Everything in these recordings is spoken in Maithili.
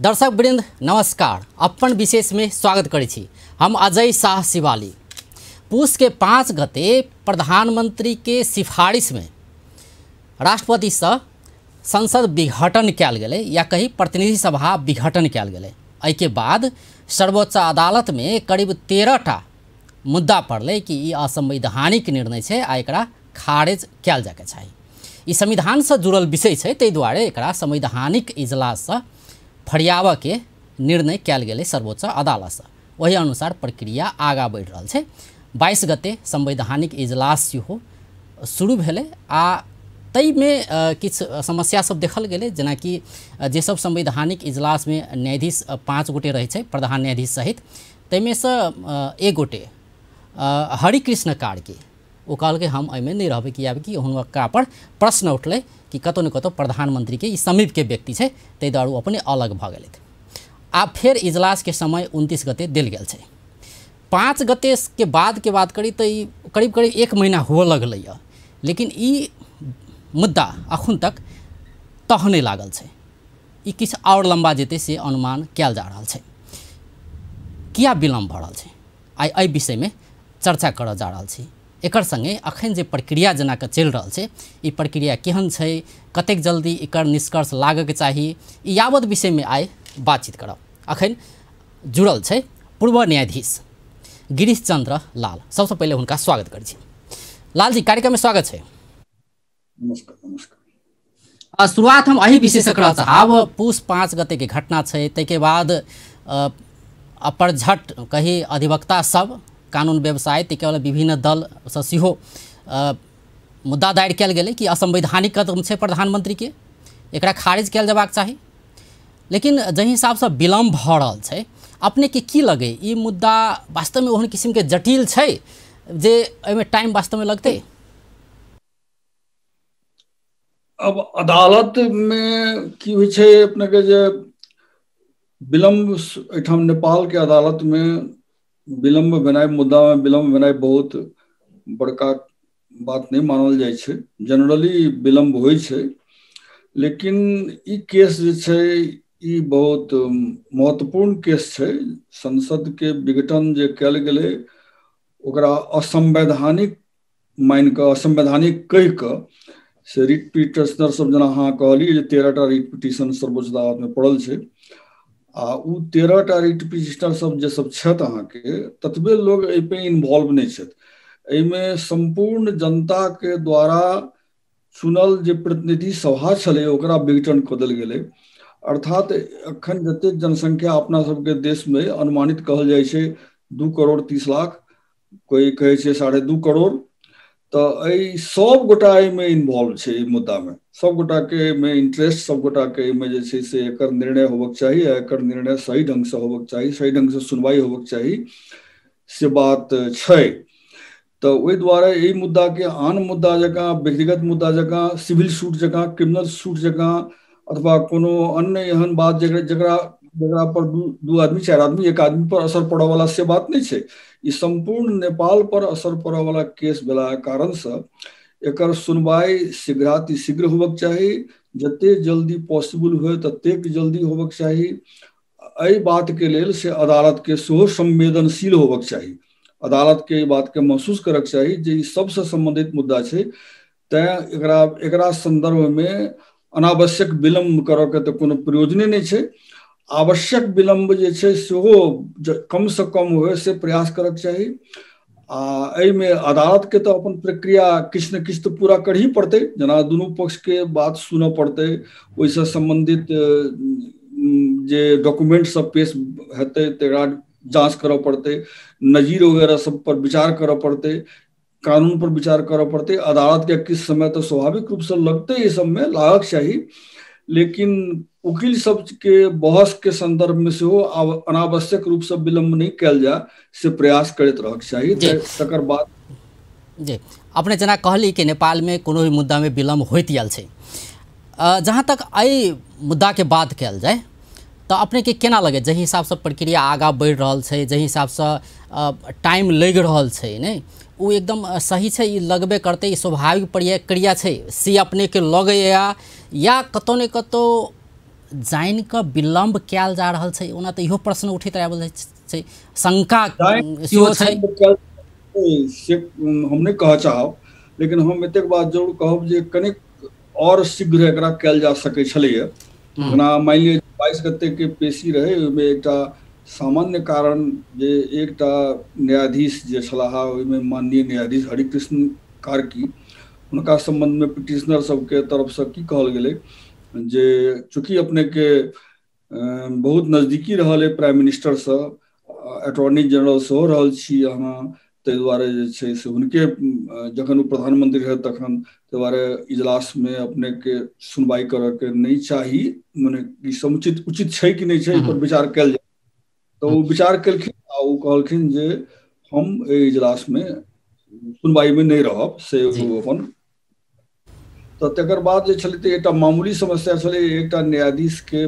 दर्शक वृंद नमस्कार, अपन विशेष में स्वागत करै छी। हम अजय शाह शिवाली। पूस के 5 गते प्रधानमंत्री के सिफारिश में राष्ट्रपति से संसद विघटन कयल गेलै या कही प्रतिनिधि सभा विघटन कयल गेलै। एहिके बाद सर्वोच्च अदालत में करीब 13टा मुद्दा पड़लै कि ई असंवैधानिक निर्णय छै आ एकरा खारिज कयल जायके चाही। ई संविधान से जुड़ल विषय छै, ताहि दुआरे एकरा संवैधानिक इजलाससँ फरियाबऽके निर्णय कयल गेलै सर्वोच्च अदालतसँ। ओहि अनुसार प्रक्रिया आगाँ बढ़ि रहल छै। 22 गते संवैधानिक इजलास सेहो शुरू भेलै आ ताहिमे किछु समस्या सब देखल गेलै, जेनाकि जे सब संवैधानिक इजलासमे न्यायाधीश 5 गोटे रहै छै प्रधान न्यायाधीश सहित, ताहिमेसँ 1 गोटे हरिकृष्ण कार्की ओ कहलकै हम एहिमे नहि रहबै, कियाकि हुनका पर प्रश्न उठलै कि कतहु ने कतहु प्रधानमंत्रीके ई समीपके व्यक्ति छै, ताहि दुआरे ओ अपने अलग भऽ गेलथि। आब फेर इजलासके समय 29 गते देल गेल छै। 5 गतेके बादके बात करी तऽ ई करीब करीब 1 महीना हुअ लगलैए, लेकिन ई मुद्दा अखन तक तह नहि लागल छै। ई किछु आओर लम्बा जेतै से अनुमान कयल जा रहल छै। किया विलम्ब भऽ रहल छै, आइ एहि विषयमे चर्चा करऽ जा रहल छी। एकर संगे अखन जे प्रक्रिया जेना कऽ चलि रहल छै, ई प्रक्रिया केहन छै, कतेक जल्दी एकर निष्कर्ष लागऽके चाही, ई यावत विषयमे आइ बातचीत करब। अखन जुड़ल छै पूर्व न्यायाधीश गिरीश चंद्र लाल। सबसँ पहिले हुनका स्वागत करै छी। लालजी, कार्यक्रममे स्वागत छै। नमस्कार नमस्कार। शुरुआत हम एहि विषयसँ करऽ चाहब। पूस 5 गतेके घटना छै, ताहिके बाद अपरझट कही अधिवक्ता सब, कानून व्यवसाय, ताहिके बाद विभिन्न दलसँ सेहो मुद्दा दायर कयल गेलै कि असंवैधानिक कदम छै प्रधानमंत्रीके, एकरा खारिज कयल जेबाक चाही। लेकिन जाहि हिसाबसँ विलम्ब भऽ रहल छै, अपनेके की लगै ई मुद्दा वास्तवमे ओहन किसिमके जटिल छै जे एहिमे टाइम वास्तवमे लगतै? अब अदालत में की होइ छै अपनेके जे विलम्ब, एहिठाम नेपाल के अदालत में विलम्ब भेनाइ, मुद्दा में विलम्ब भेनाइ बहुत बड़का बात नहि मानल जाइ छै। जनरली विलम्ब होइ छै, लेकिन ई केस जे छै ई बहुत महत्वपूर्ण केस छै। संसद के विघटन जे कयल गेलै ओकरा असंवैधानिक मानि कऽ, असंवैधानिक कहि कऽ से रिट पिटिशनर सब, जेना अहाँ कहलियै जे 13टा रिट पिटिशन सर्वोच्च अदालत में पड़ल छै, आ ओ 13टा रिट पिटिशनर सब जे सब छथि अहाँके, ततबे लोग एहि पे इन्वॉल्व नहि छथि। एहिमे सम्पूर्ण जनता के द्वारा चुनल जे प्रतिनिधि सभा छलै ओकरा विघटन कऽ देल गेलै। अर्थात एखन जतेक जनसंख्या अपना सबके देशमे अनुमानित कहल जाइ छै 2 करोड़ 30 लाख, कोइ कहै छै 2.5 करोड़, तऽ एहि सब गोटा एहिमे इन्वॉल्व छै। एहि मुद्दामे सब गोटाके एहिमे इंट्रेस्ट, सब गोटाके एहिमे जे छै से एकर निर्णय होबक चाही, एकर निर्णय सही ढङ्गसँ होबक चाही, सही ढङ्गसँ सुनवाई होबक चाही, से बात छै। तऽ ओहि दुआरे एहि मुद्दाके आन मुद्दा जकाँ, व्यक्तिगत मुद्दा जकाँ, सिविल सूट जकाँ, क्रिमिनल सूट जकाँ अथवा कोनो अन्य एहन बात जकरा जकरा जकरा पर दू आदमी, 4 आदमी, 1 आदमी पर असर पड़ऽ वाला से बात नहि छै। ई सम्पूर्ण नेपाल पर असर पड़ऽ वाला केस भेला कारणसँ एकर सुनवाई शीघ्रातिशीघ्र होबक चाही, जतेक जल्दी पॉसिबल हुए ततेक जल्दी होबक चाही। एहि बातके लेल से अदालतके सेहो संवेदनशील होबक चाही, अदालतके एहि बातके महसूस करक चाही जे ई सबसँ सम्बन्धित मुद्दा छै। तैँ एकरा एकरा सन्दर्भमे अनावश्यक विलम्ब करऽके तऽ कोनो प्रयोजने नहि छै। आवश्यक विलम्ब जे छै सेहो कमसँ कम हुए से प्रयास करक चाही। आ एहिमे अदालतके तऽ अपन प्रक्रिया किछु ने किछु तऽ पूरा करही पड़तै, जेना दुनू पक्षके बात सुनऽ पड़तै, ओहिसँ सम्बन्धित जे डॉक्यूमेंट सब पेश हेतै तकरा जाँच करऽ पड़तै, नजीर वगैरह सब पर विचार करऽ पड़तै, कानून पर विचार करऽ पड़तै। अदालतके किछु समय तऽ स्वाभाविक रूपसँ लगतै, एहि सबमे लागक चाही, लेकिन वकील सबके बहस के संदर्भ में सेहो अनावश्यक रूप से विलम्ब नहि कयल जाय से प्रयास करैत रहक चाही। तकर बाद जी अपने जेना कहली कि नेपाल में कोनो भी मुद्दा में विलम्ब होइत आयल छै, जहाँ तक एहि मुद्दा के बात कयल जाय तऽ अपने के केना लगे जाहि हिसाबसँ प्रक्रिया आगाँ बढ़ि रहल छै, जाहि हिसाबसँ टाइम लागि रहल छै, ने ओ एकदम सही छै, ई लगबे करतै, ई स्वाभाविक प्रक्रिया छै से अपने के लगैया, या कतहु ने कतहु जानि कऽ विलम्ब कयल जा रहल छै? ओना तऽ इहो प्रश्न उठैत आबि छै, शंका सेहो छै। से हम नहि कहऽ चाहब, लेकिन हम एतेक बात जरूर कहब जे कनिक आओर शीघ्र एकरा कयल जा सकै छलैए। जेना मानि लिअ 22 गते के पेशी रहै, ओहिमे एकटा सामान्य कारण जे एकटा न्यायाधीश जे छलाह ओहिमे माननीय न्यायाधीश हरिकृष्ण कार्की, हुनका सम्बन्धमे पिटिशनर सबके तरफसँ की कहल गेलै जे चूँकि अपनेके बहुत नजदीकी रहल अइ प्राइम मिनिस्टरसँ, अटॉर्नी जनरल सेहो रहल छी अहाँ, ताहि दुआरे जे छै से हुनके जखन ओ प्रधानमंत्री रहै तखन, ताहि दुआरे इजलासमे अपनेके सुनवाई करऽके नहि चाही, मने ई समुचित उचित छै कि नहि छै एहि पर विचार कयल जाय। तऽ ओ विचार केलखिन आ ओ कहलखिन जे हम एहि इजलासमे सुनवाईमे नहि रहब, से ओ अपन। तऽ तकर बाद जे छलै तऽ एकटा मामूली समस्या छलै, एकटा न्यायाधीशके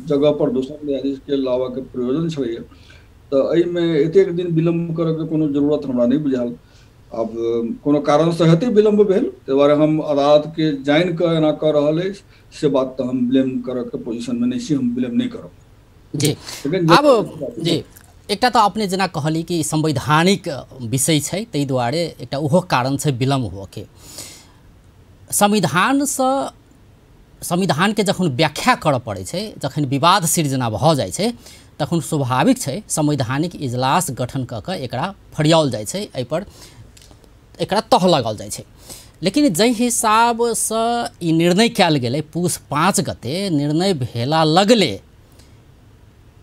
जगह पर दोसर न्यायाधीशके लाबऽके प्रयोजन छलैए, तऽ एहिमे एतेक दिन विलम्ब करऽके कोनो जरूरत हमरा नहि बुझायल। आब कोनो कारणसँ हेतै विलम्ब भेल, ताहि दुआरे हम अदालतके जानि कऽ एना कऽ रहल अछि से बात तऽ हम ब्लेम करऽके पोजिशनमे नहि छी, हम ब्लेम नहि करब। जी, आब जी एकटा तऽ अपने जेना कहली कि संवैधानिक विषय छै, ताहि दुआरे एकटा ओहो कारण छै विलम्ब हुअके। संविधानसँ संविधानके जखन व्याख्या करऽ पड़ै छै, जखन विवाद सिर्जना भऽ जाइ छै, तखन स्वाभाविक छै संवैधानिक इजलास गठन कऽ कऽ एकरा फरियाओल जाइ छै, एहिपर एकरा तह लगाओल जाइ छै। लेकिन जाहि हिसाबसँ ई निर्णय कयल गेलै पूस 5 गते निर्णय भेला लगले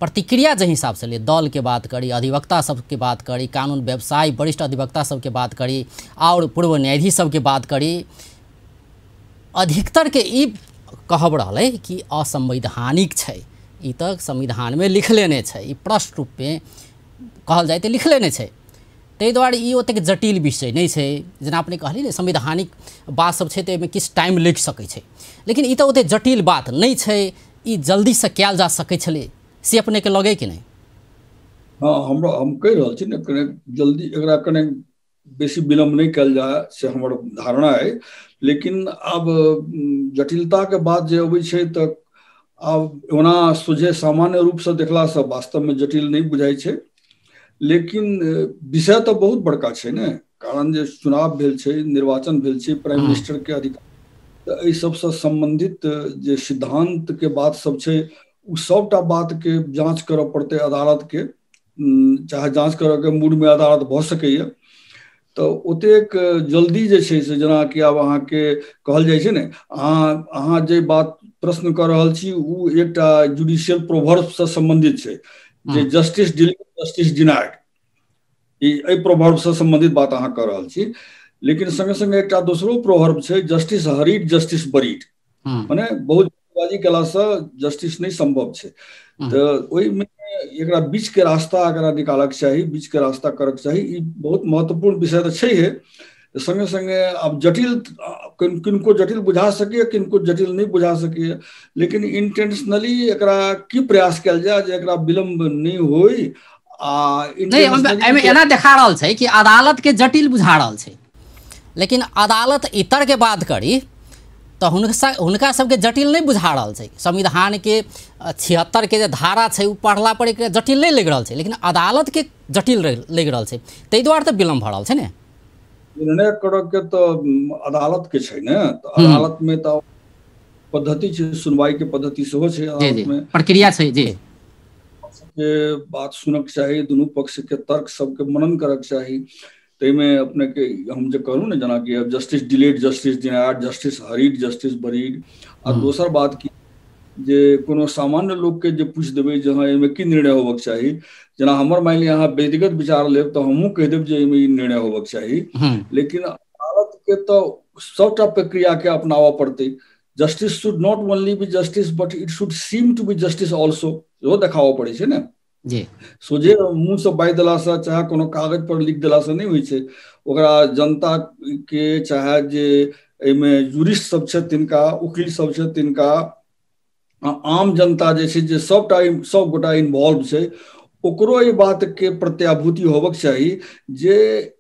प्रतिक्रिया जाहि हिसाबसँ ले, दलके बात करी, अधिवक्ता सबके बात करी, कानून व्यवसायी वरिष्ठ अधिवक्ता सबके बात करी और पूर्व न्यायाधीश सबके बात करी, अधिकतरके ई कहब रहलै कि असंवैधानिक छै, ई तऽ संविधानमे लिखले नहि छै, ई प्रश्न रूपमे कहल जाय तऽ लिखले नहि छै, ताहि दुआरे ई ओतेक जटिल विषय नहि छै। जेना अपने कहली ने संवैधानिक बात सब छै तऽ एहिमे किछु टाइम लागि सकै छै, लेकिन ई तऽ ओतेक जटिल बात नहि छै, ई जल्दीसँ कयल जा सकै छलै, से अपनेके लगै कि नहि? हाँ, हमरा हम कहि रहल छी ने, कने जल्दी एकरा कने बेसी विलम्ब नहि कयल जाय से हमर धारणा अइ। लेकिन आब जटिलताके बात जे अबै छै तऽ आब ओना सोझे सामान्य रूपसँ देखलासँ वास्तवमे जटिल नहि बुझाइ छै, लेकिन विषय तऽ बहुत बड़का छै ने, कारण जे चुनाव भेल छै, निर्वाचन भेल छै, प्राइम मिनिस्टर के अधिकार, तऽ एहि सबसँ सम्बन्धित जे सिद्धांत के बात सब छै ओ सबटा बात के जाँच करऽ पड़तै अदालत के, चाहे जाँच करऽ के मूडमे अदालत भऽ सकैए। तऽ ओतेक जल्दी जे छै से जेनाकि आब अहाँके कहल जाइ छै ने, अहाँ जे बात प्रश्न कऽ रहल छी ओ एकटा जुडिशियल प्रोवर्बसँ सम्बन्धित छै जे जस्टिस डिलेड जस्टिस डिनाइड, ई एहि प्रोवर्बसँ सम्बन्धित बात अहाँ कऽ रहल छी। लेकिन संगे संगे एकटा दोसरो प्रोवर्ब छै जस्टिस हरीड जस्टिस बरीड, मने बहुत जल्दबाजी केलासँ जस्टिस नहि सम्भव छै। तऽ ओहिमे एकरा बीच के रास्ता एकरा निकालक चाही, बीच के रास्ता करक चाही, ई बहुत महत्वपूर्ण विषय तऽ छैहे। संगे संगे आब जटिल किनको जटिल बुझा सकैए, किनको जटिल नहि बुझा सकैए, लेकिन इंटेंशनली एकरा की प्रयास कयल जाय जे एकरा विलम्ब नहि होइ। आ एहिमे एना देखा रहल छै कि अदालत के जटिल बुझा रहल छै, लेकिन अदालत इतर के बात करी तऽ हुनका सबके जटिल नहि बुझा रहल छै। संविधानके 76 के जे धारा छै ओ पढ़ला पर एक जटिल नहि लागि रहल छै, लेकिन अदालतके जटिल लागि रहल छै, ताहि दुआरे तऽ विलम्ब भऽ रहल छै ने। निर्णय करऽ के तऽ अदालत के छै ने, तऽ अदालत में तऽ पद्धति छै, सुनवाई के पद्धति सेहो छै, अदालत में प्रक्रिया छै। जी, के बात सुनक चाही, दुनू पक्ष के तर्क सबके मनन करक चाही। ताहिमे अपनेके हम जे कहलहुँ ने जेनाकि अब justice delayed justice denied justice hurried justice buried. आ दोसर बात की जे कोनो सामान्य लोकके जे पूछि देबै जे हँ एहिमे की निर्णय होबक चाही, जेना हमर मानि लिअ अहाँ व्यक्तिगत विचार लेब तऽ हमहूँ कहि देब जे एहिमे ई निर्णय होबक चाही, लेकिन अदालतके तऽ सबटा प्रक्रियाके अपनाबऽ पड़तै। Justice should not only be justice but it should seem to be justice also, सेहो देखाबऽ पड़ै छै ने। सोझे मुँहसँ बाजि देलासँ चाहे कोनो कागज पर लिख देलासँ नहि होइ छै, ओकरा जनता के चाहे जे एहिमे जूरिस्ट सब छथि तिनका, वकील सब छथि तिनका, आम जनता जे छै जे सबटा सब गोटा इन्वॉल्व छै, ओकरो एहि बात के प्रत्याभूति होबक चाही जे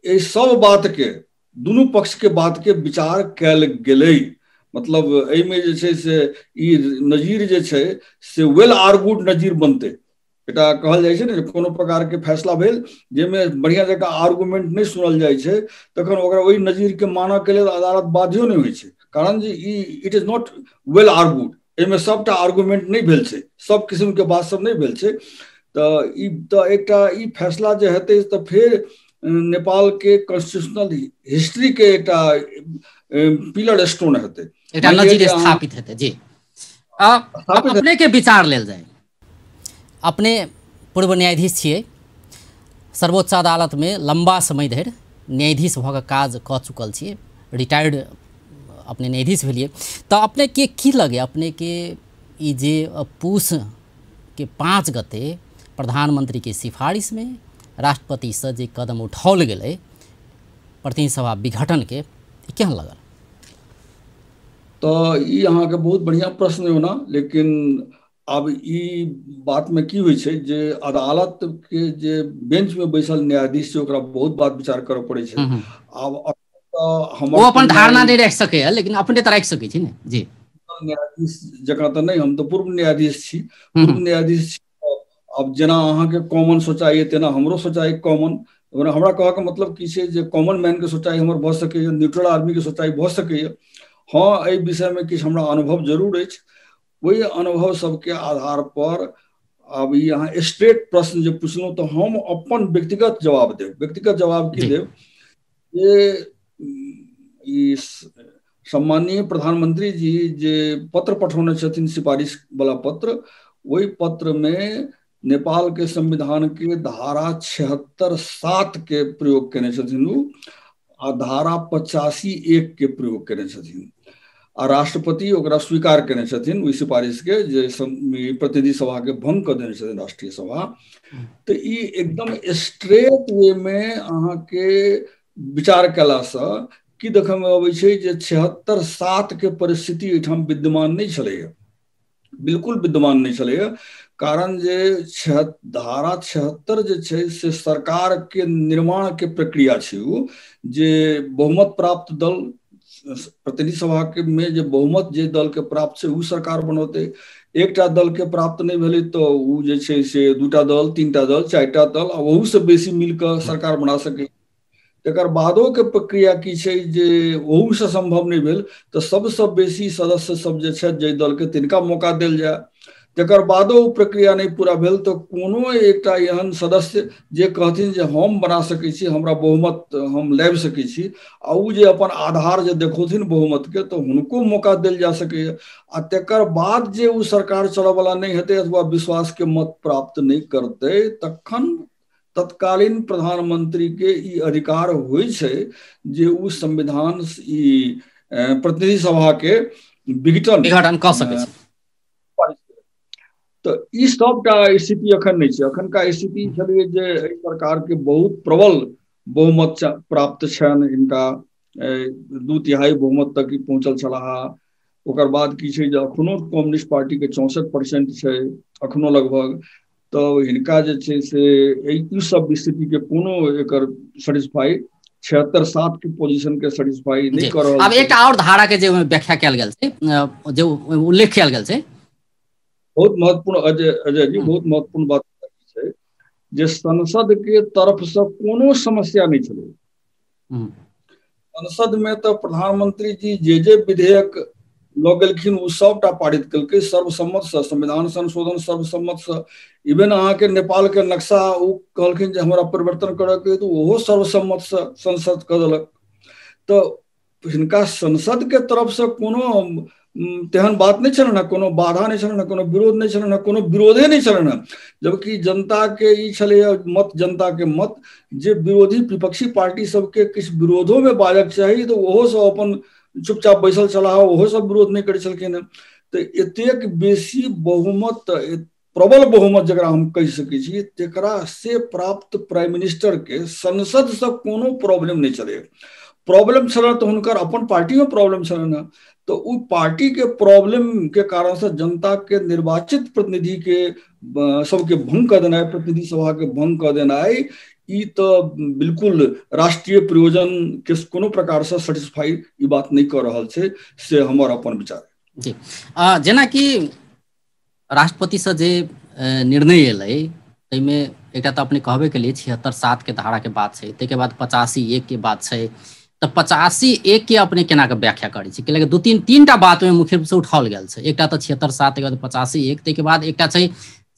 एहि सब बात के दुनू पक्ष के बात के विचार कयल गेलै। मतलब एहिमे जे छै से ई नजीर जे छै से वेल आर्गुड नजीर बनतै। एकटा कहल जाइ छै ने जे कोनो प्रकारके फैसला भेल जाहिमे बढ़िआँ जकाँ आर्गुमेंट नहि सुनल जाइ छै, तखन ओकरा ओहि नजीरके मानऽके लेल अदालत बाध्यो नहि होइ छै, कारण जे ई it is not well argued, एहिमे सबटा आर्गुमेंट नहि भेल छै, सब किस्मके बात सब नहि भेल छै। तऽ ई तऽ एकटा ई फैसला जे हेतै तऽ फेर नेपालके कॉन्स्टिट्यूशनल हिस्ट्रीके एकटा पिलर स्टोन हेतै, एकटा नजीर स्थापित हेतै। जी, अपने के विचार लेल जाय। अपने पूर्व न्यायाधीश छियै, सर्वोच्च अदालतमे लम्बा समय धरि न्यायाधीश भऽ कऽ काज कऽ चुकल छियै, रिटायर्ड अपने न्यायाधीश भेलियै, तऽ अपनेके की लगै अपनेके ई जे पूस के 5 गते प्रधानमंत्री के सिफारिशमे राष्ट्रपतिसँ जे कदम उठाओल गेलै प्रतिनिधि सभा विघटनके, केहन लगल? तऽ ई अहाँके बहुत बढ़िआँ प्रश्न ओना, लेकिन आब ई बातमे की होइ छै जे अदालत के जे बेंच में बैसल न्यायाधीश छै ओकरा बहुत बात विचार करऽ पड़ै छै। आब हमर ओ अपन धारणा नहि राखि सकैए, लेकिन अपने तऽ राखि सकै छी ने। जी, न्यायाधीश जकाँ तऽ नहि, हम तऽ पूर्व न्यायाधीश छी, पूर्व न्यायाधीश छी। आब जेना अहाँके कॉमन सोचाइ तेना हमरो सोचाइ कॉमन। हमरा कहऽके मतलब की छै जे कॉमन मैन के सोचाइ हमर भऽ सकैए, न्यूट्रल आदमी के सोचाइ भऽ सकैए। हँ, एहि विषयमे किछु हमरा अनुभव जरूर अछि, ओहि अनुभव सबके आधार पर आब ई अहाँ स्ट्रेट प्रश्न जे पुछलहुँ तऽ हम अपन व्यक्तिगत जवाब देब। व्यक्तिगत जवाब की देब जे ई सम्माननीय प्रधानमंत्री जी जे पत्र पठौने छथिन सिफारिश वाला पत्र, ओहि पत्र में नेपाल के संविधान के धारा 76(7) के प्रयोग केने छथिन ओ, आ धारा 85(1) के प्रयोग केने छथिन, आ राष्ट्रपति ओकरा स्वीकार केने छथिन ओहि सिफारिश के, जे प्रतिनिधि सभा के भंग कऽ देने छथिन राष्ट्रीय सभा। तऽ ई एकदम स्ट्रेट वे में अहाँके विचार कयलासँ की देखयमे अबै छै जे 76(7) के परिस्थिति एहिठाम विद्यमान नहि छलैया, बिल्कुल विद्यमान नहि छलैया। कारण जे धारा 76 जे छै से सरकार के निर्माण के प्रक्रिया छै, ओ जे बहुमत प्राप्त दल प्रतिनिधि सभा के में जे बहुमत जे दल के प्राप्त छै ओ सरकार बनौतै। एकटा दल के प्राप्त नहि भेलै तऽ ओ जे छै से 2टा दल, 3टा दल, 4टा दल आ ओहूसँ बेसी मिल कऽ सरकार बना सकै। तकर बादो के प्रक्रिया की छै जे ओहूसँ सम्भव नहि भेल तऽ सबसँ बेसी सदस्य सब जे छथि जाहि दल के तिनका मौका देल जाय। तकर बादो ओ प्रक्रिया नहि पूरा भेल तऽ कोनो एकटा एहन सदस्य जे कहथिन जे हम बना सकै छी, हमरा बहुमत हम लाबि सकै छी, आ ओ जे अपन आधार जे देखौथिन बहुमत के, तऽ हुनको मौका देल जा सकैए। आ तकर बाद जे ओ सरकार चलऽवला नहि हेतै अथवा विश्वास के मत प्राप्त नहि करतै, तखन तत्कालीन प्रधानमंत्री के ई अधिकार होइ छै जे ओ संविधान ई प्रतिनिधि सभा के विघटन कऽ सकै छै। तऽ ई सबटा स्थिति अखन नहि छै। अखनका स्थिति छलै जे एहि सरकार के बहुत प्रबल बहुमत प्राप्त छनि, हिनका 2/3 बहुमत तक ई पहुँचल छलाह। ओकर बाद की छै जे अखनो कम्युनिस्ट पार्टी के 64% छै अखनो लगभग, तऽ हिनका जे छै से ई सब स्थिति के कोनो एकर सेटिस्फाई 76(7) के पोजीशन के सेटिस्फाई नहि कर रहल। आब एकटा और धारा के जे व्याख्या कयल गेल छै, जे उल्लेख कयल गेल छै, बहुत महत्वपूर्ण अजय जी, बहुत महत्वपूर्ण बात छै जे संसद के तरफ से कोनो समस्या नहि छलै। संसद में तऽ प्रधानमंत्री जी जे जे विधेयक लऽ गेलखिन ओ सबटा पारित केलकै सर्वसम्मत से, संविधान संशोधन सर्वसम्मत से। इवन अहाँके नेपाल के नक्शा ओ कहलखिन जे हमरा परिवर्तन करऽके, तऽ ओहो सर्वसम्मत से संसद कऽ देलक। तऽ हिनका संसद के तरफ से कोनो तेहन बात नहि छलनि, कोनो बाधा नहि छलनि, कोनो विरोध नहि छलनि, कोनो विरोधे नहि छलनि। जबकि जनता के ई छलैया मत, जनता के मत जे विरोधी विपक्षी पार्टी सबके किछु विरोधो में बाजक चाही, तऽ ओहो सब अपन चुपचाप बैसल छलाह, ओहो सब विरोध नहि करै छलखिन हेँ। तऽ एतेक बेसी बहुमत, प्रबल बहुमत जकरा हम कहि सकै छी, तकरा से प्राप्त प्राइम मिनिस्टर के संसद से कोनो प्रॉब्लम नहि छलै। प्रॉब्लम छलनि तऽ हुनकर अपन पार्टी में प्रॉब्लम छलनि, तऽ ओ पार्टी के प्रॉब्लम के कारण से जनता के निर्वाचित प्रतिनिधि के सबके भंग कऽ देनाइ, प्रतिनिधि सभा के भंग कऽ देनाइ, ई तऽ बिल्कुल राष्ट्रीय प्रयोजन के कोनो प्रकार से सेटिस्फाई ई बात नहि कऽ रहल छै, से हमर अपन विचार। जी, जेनाकि राष्ट्रपतिसँ जे निर्णय एलै ताहिमे एकटा तऽ अपने कहबे केलियै 76(7) के धारा के बात छै, ताहिके बाद 85(1) के बात छै। तऽ 85(1) के अपने केना कऽ व्याख्या करै छी? कियाकि दू तीन तीन टा बात ओहिमे मुख्य रूपसँ उठाओल गेल छै। एकटा तऽ 76(7), ताहिके बाद 85(1), ताहिके बाद एकटा छै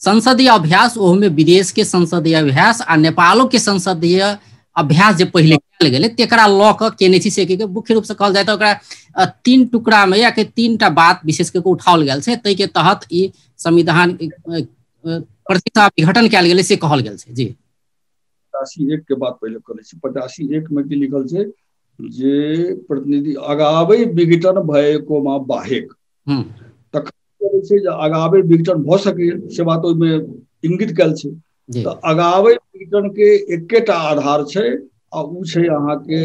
संसदीय अभ्यास, ओहोमे विदेश के संसदीय अभ्यास आ नेपालो के संसदीय अभ्यास जे पहिले कयल गेलै तेकरा लऽ कऽ केने छी, से मुख्य रूपसँ कहल जाय तऽ ओकरा 3 टुकड़ा मे या 3 टा बात विशेष कऽ उठाओल गेल छै, ताहिके तहत ई संविधान प्रतिशत विघटन कयल गेलै से कहल गेल छै। जी, 85(1) के बात पहिले करै छी। 85(1) मे की लिखल छै जे प्रतिनिधि अगाबै विघटन भएको बाहेक, तखन छै जे अगाबै विघटन भऽ सकैए से बात ओहिमे इंगित कयल छै। तऽ अगाबै विघटन के एकेटा आधार छै आ ओ छै अहाँके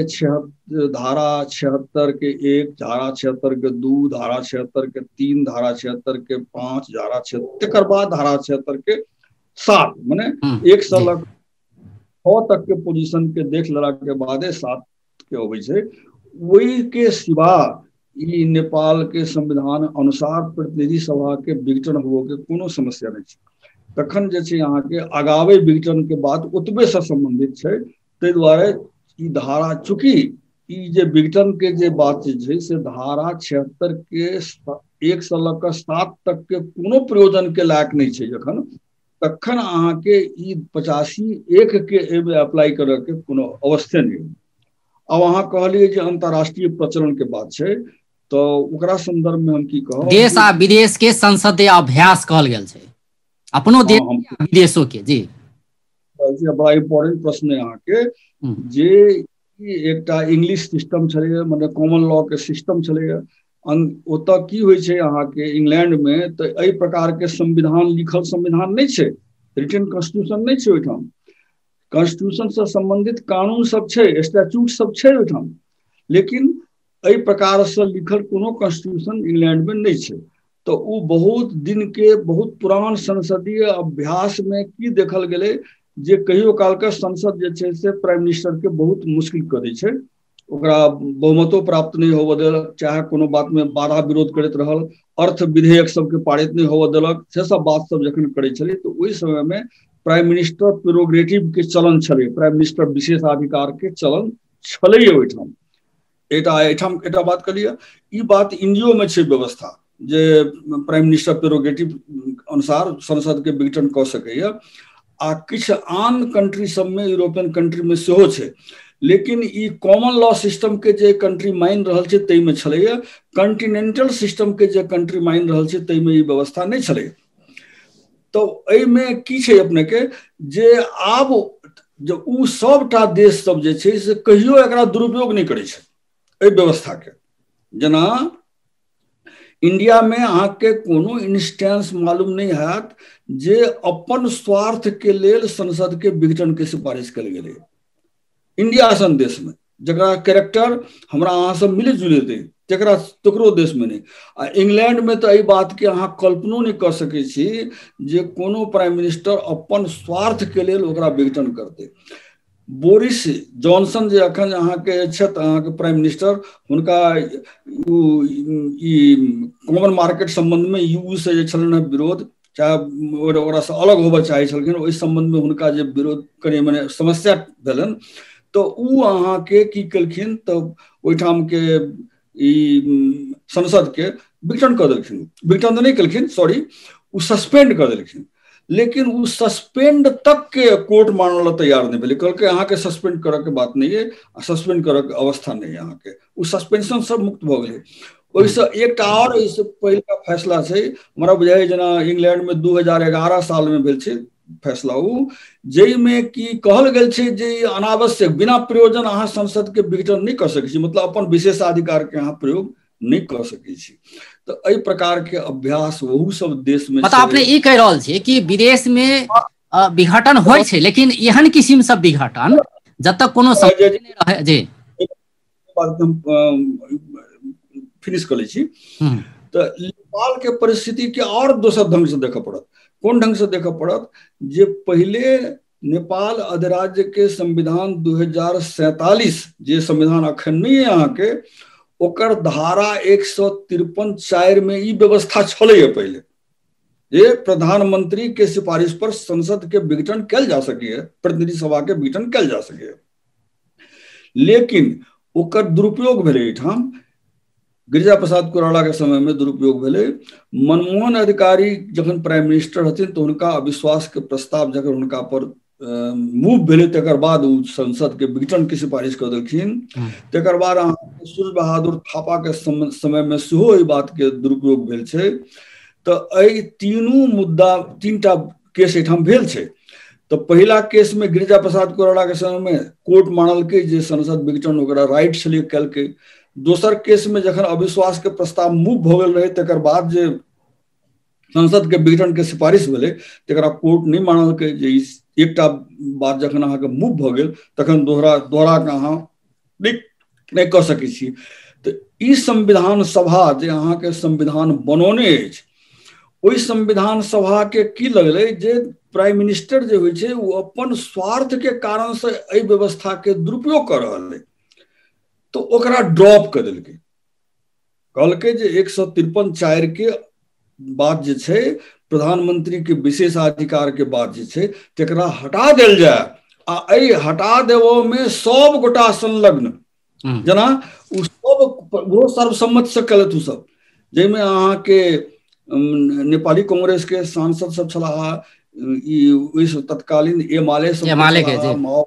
धारा 76(1), धारा 76(2), धारा 76(3), धारा 76(5), धारा 76, तकर बाद धारा 76(7), मने 1 से लग 6 तक के पोजीशन के देख लेला के बादे 7 के अबै छै। ओहि के सिवा ई नेपाल के संविधान अनुसार प्रतिनिधि सभा के विघटन होबो के कोनो समस्या नहि छै। तखन जे छै अहाँके अगाबै विघटन के बात ओतबे से संबंधित छै, ताहि दुआरे ई धारा चूँकि ई जे विघटन के जे बात छै से धारा 76(1) से लऽ कऽ 7 तक के कोनो प्रयोजन के लायक नहि छै जखन, तखन अहाँके ई 85(1) के एहिमे अप्लाई करऽ के कोनो अवस्थे नहि। आब अहाँ कहलियै जे अंतर्राष्ट्रीय प्रचलन के बात छै, तऽ ओकरा संदर्भ में हम की कहब, देश आ विदेश के संसदीय अभ्यास कहल गेल छै, अपनो देश विदेशो के। जी, बड़ा इम्पोर्टेंट प्रश्न है अहाँके, जे एकटा इंग्लिश सिस्टम छलैए, मने कॉमन लॉ के सिस्टम छलैए, ओतऽ की होइ छै अहाँके इंग्लैंड में तऽ एहि प्रकार के संविधान लिखल संविधान नहि छै, रिटन कॉन्स्टिट्यूशन नहि छै ओहिठाम, कॉन्स्टिट्यूशन से संबंधित कानून सब छै, स्टैच्यूट सब छै ओहिठाम, लेकिन एहि प्रकार से लिखल कोनो कॉन्स्टिट्यूशन इंग्लैंड में नहि छै। तऽ ओ बहुत दिन के बहुत पुरान संसदीय अभ्यास में की देखल गेलै जे कहियो काल के संसद जे छै से प्राइम मिनिस्टर के बहुत मुश्किल कऽ दै छै, ओकरा बहुमतो प्राप्त नहि होबऽ देलक, चाहे कोनो बात में बाधा विरोध करैत रहल, अर्थ विधेयक सबके पारित नहि होबऽ देलक, से सब बात सब जखन करै छलै तऽ ओहि समय में प्राइम मिनिस्टर प्रोग्रेटिव के चलन छलै, प्राइम मिनिस्टर विशेषाधिकार के चलन छलैये ओहिठाम। एकटा एहिठाम एकटा बात कहलियै, ई बात इंडियो में छै व्यवस्था जे प्राइम मिनिस्टर प्रोग्रेटिव अनुसार संसद के विघटन कऽ सकैए, आ किछु आन कंट्री सबमे यूरोपियन कंट्री में सेहो छै, लेकिन ई कॉमन लॉ सिस्टम के जे कंट्री मानि रहल छै ताहिमे छलैए, कॉन्टिनेंटल सिस्टम के जे कंट्री मानि रहल छै ताहिमे ई व्यवस्था नहि छलैए। तऽ एहिमे की छै अपनेके जे आब जे ओ सबटा देश सब जे छै से कहियो एकरा दुरुपयोग नहि करै छै एहि व्यवस्थाके। जेना इंडिया में अहाँके कोनो इंस्टेंस मालूम नहीं हैत जे अपन स्वार्थ के लेल संसद के विघटन के सिफारिश कयल गेलै इंडिया सन देश में, जकरा कैरेक्टर हमरा अहाँ सब मिले जुले थे तकरा तकरो देश में नहीं। आ इंग्लैंड में तऽ एहि बात के अहाँ कल्पनो नहि कऽ सकै छी जे कोनो प्राइम मिनिस्टर अपन स्वार्थ के लेल ओकरा विघटन करतै। बोरिस जॉनसन जे अखन अहाँके छथि अहाँके प्राइम मिनिस्टर, हुनका ई कॉमन मार्केट संबंध में you से जे छलनि हेँ विरोध, चाहे ओकरासँ अलग होबऽ चाहै छलखिन, ओहि संबंध में हुनका जे विरोध करै मने समस्या भेलनि, तऽ ओ अहाँके की केलखिन तऽ ओहिठामके ई संसद के विघटन कऽ देलखिन। विघटन तऽ नहि केलखिन, सॉरी, ओ सस्पेंड कऽ देलखिन, लेकिन ओ सस्पेंड तक के कोर्ट मानल तैयार नहि भेलै, कहलकै अहाँके सस्पेंड करऽ के बात नहि अइ, सस्पेंड करऽ के अवस्था नहि अइ अहाँके, ओ सस्पेंशन सब मुक्त भऽ गेलै। ओहिसँ एकटा आओर एहिसँ पहिलका फैसला छै, हमरा बुझाइए जेना इंग्लैंड में 2011 साल में भेल छै फैसला ओ, जाहिमे कि कहल गेल छै जे अनावश्यक बिना प्रयोजन अहाँ संसद के विघटन नहि कऽ सकै छी, मतलब अपन विशेषाधिकार के अहाँ प्रयोग नहि कऽ सकै छी। तऽ एहि प्रकार के अभ्यास ओहू सब देश में। मतलब अपने ई कहि रहल छियै कि विदेश में विघटन होइ छै, लेकिन एहन किसिम सब विघटन जतऽ कोनो रहे। जी, हम फिनिश कऽ लै छी। तऽ नेपाल के परिस्थिति के और दोसर ढंग से देखऽ पड़त। कोन ढंग से देखऽ पड़त जे पहिले नेपाल अधिराज्य के संविधान 2047 जे संविधान अखन नहि अइ अहाँके, ओकर धारा 153(4) में ई व्यवस्था छलैए पहिले जे प्रधानमंत्री के सिफारिश पर संसद के विघटन कयल जा सकैए, प्रतिनिधि सभा के विघटन कयल जा सकैए। लेकिन ओकर दुरुपयोग भेलै एहिठाम, गिरिजा प्रसाद कोइराला के समय में दुरुपयोग भेलै। मनमोहन अधिकारी जखन प्राइम मिनिस्टर हथिन तऽ हुनका अविश्वास के प्रस्ताव जखन हुनका पर मूव भेलै तकर बाद ओ संसद के विघटन के सिफारिश कऽ देलखिन। तकर बाद अहाँके सूर्य बहादुर थापा के समय में सेहो एहि बात के दुरुपयोग भेल छै। तऽ एहि तीनू मुद्दा, तीनटा केस एहिठाम भेल छै। तऽ पहिला केस में गिरिजा प्रसाद कोइराला के समय में कोर्ट मानलकै जे संसद विघटन ओकरा राइट छलै केलकै। दोसर केस में जखन अविश्वास के प्रस्ताव मूव भऽ गेल रहै तकर बाद जे संसद के विघटन के सिफारिश भेलै तकरा कोर्ट नहि मानलकै जे ई एकटा बात जखन अहाँके मूव भऽ गेल तखन दोहरा दोहरा कऽ अहाँ नहि कऽ सकै छी। तऽ ई संविधान सभा जे अहाँके संविधान बनौने अछि, ओहि संविधान सभा के की लगलै जे प्राइम मिनिस्टर जे होइ छै ओ अपन स्वार्थ के कारण से एहि व्यवस्था के दुरुपयोग कऽ रहल अइ, तऽ ओकरा ड्रॉप कऽ देलकै। कहलकै जे 153(4) के बात जे छै, प्रधानमंत्री के विशेषाधिकार के बात जे छै तकरा हटा देल जाय, आ एहि हटा देबऽ में सब गोटा संलग्न, जेना ओ सब वो सर्वसम्मति से केलथि ओ सब, जाहिमे अहाँके नेपाली कांग्रेस के सांसद सब छलाह, ई ओहि तत्कालीन एमाले सब छलाह,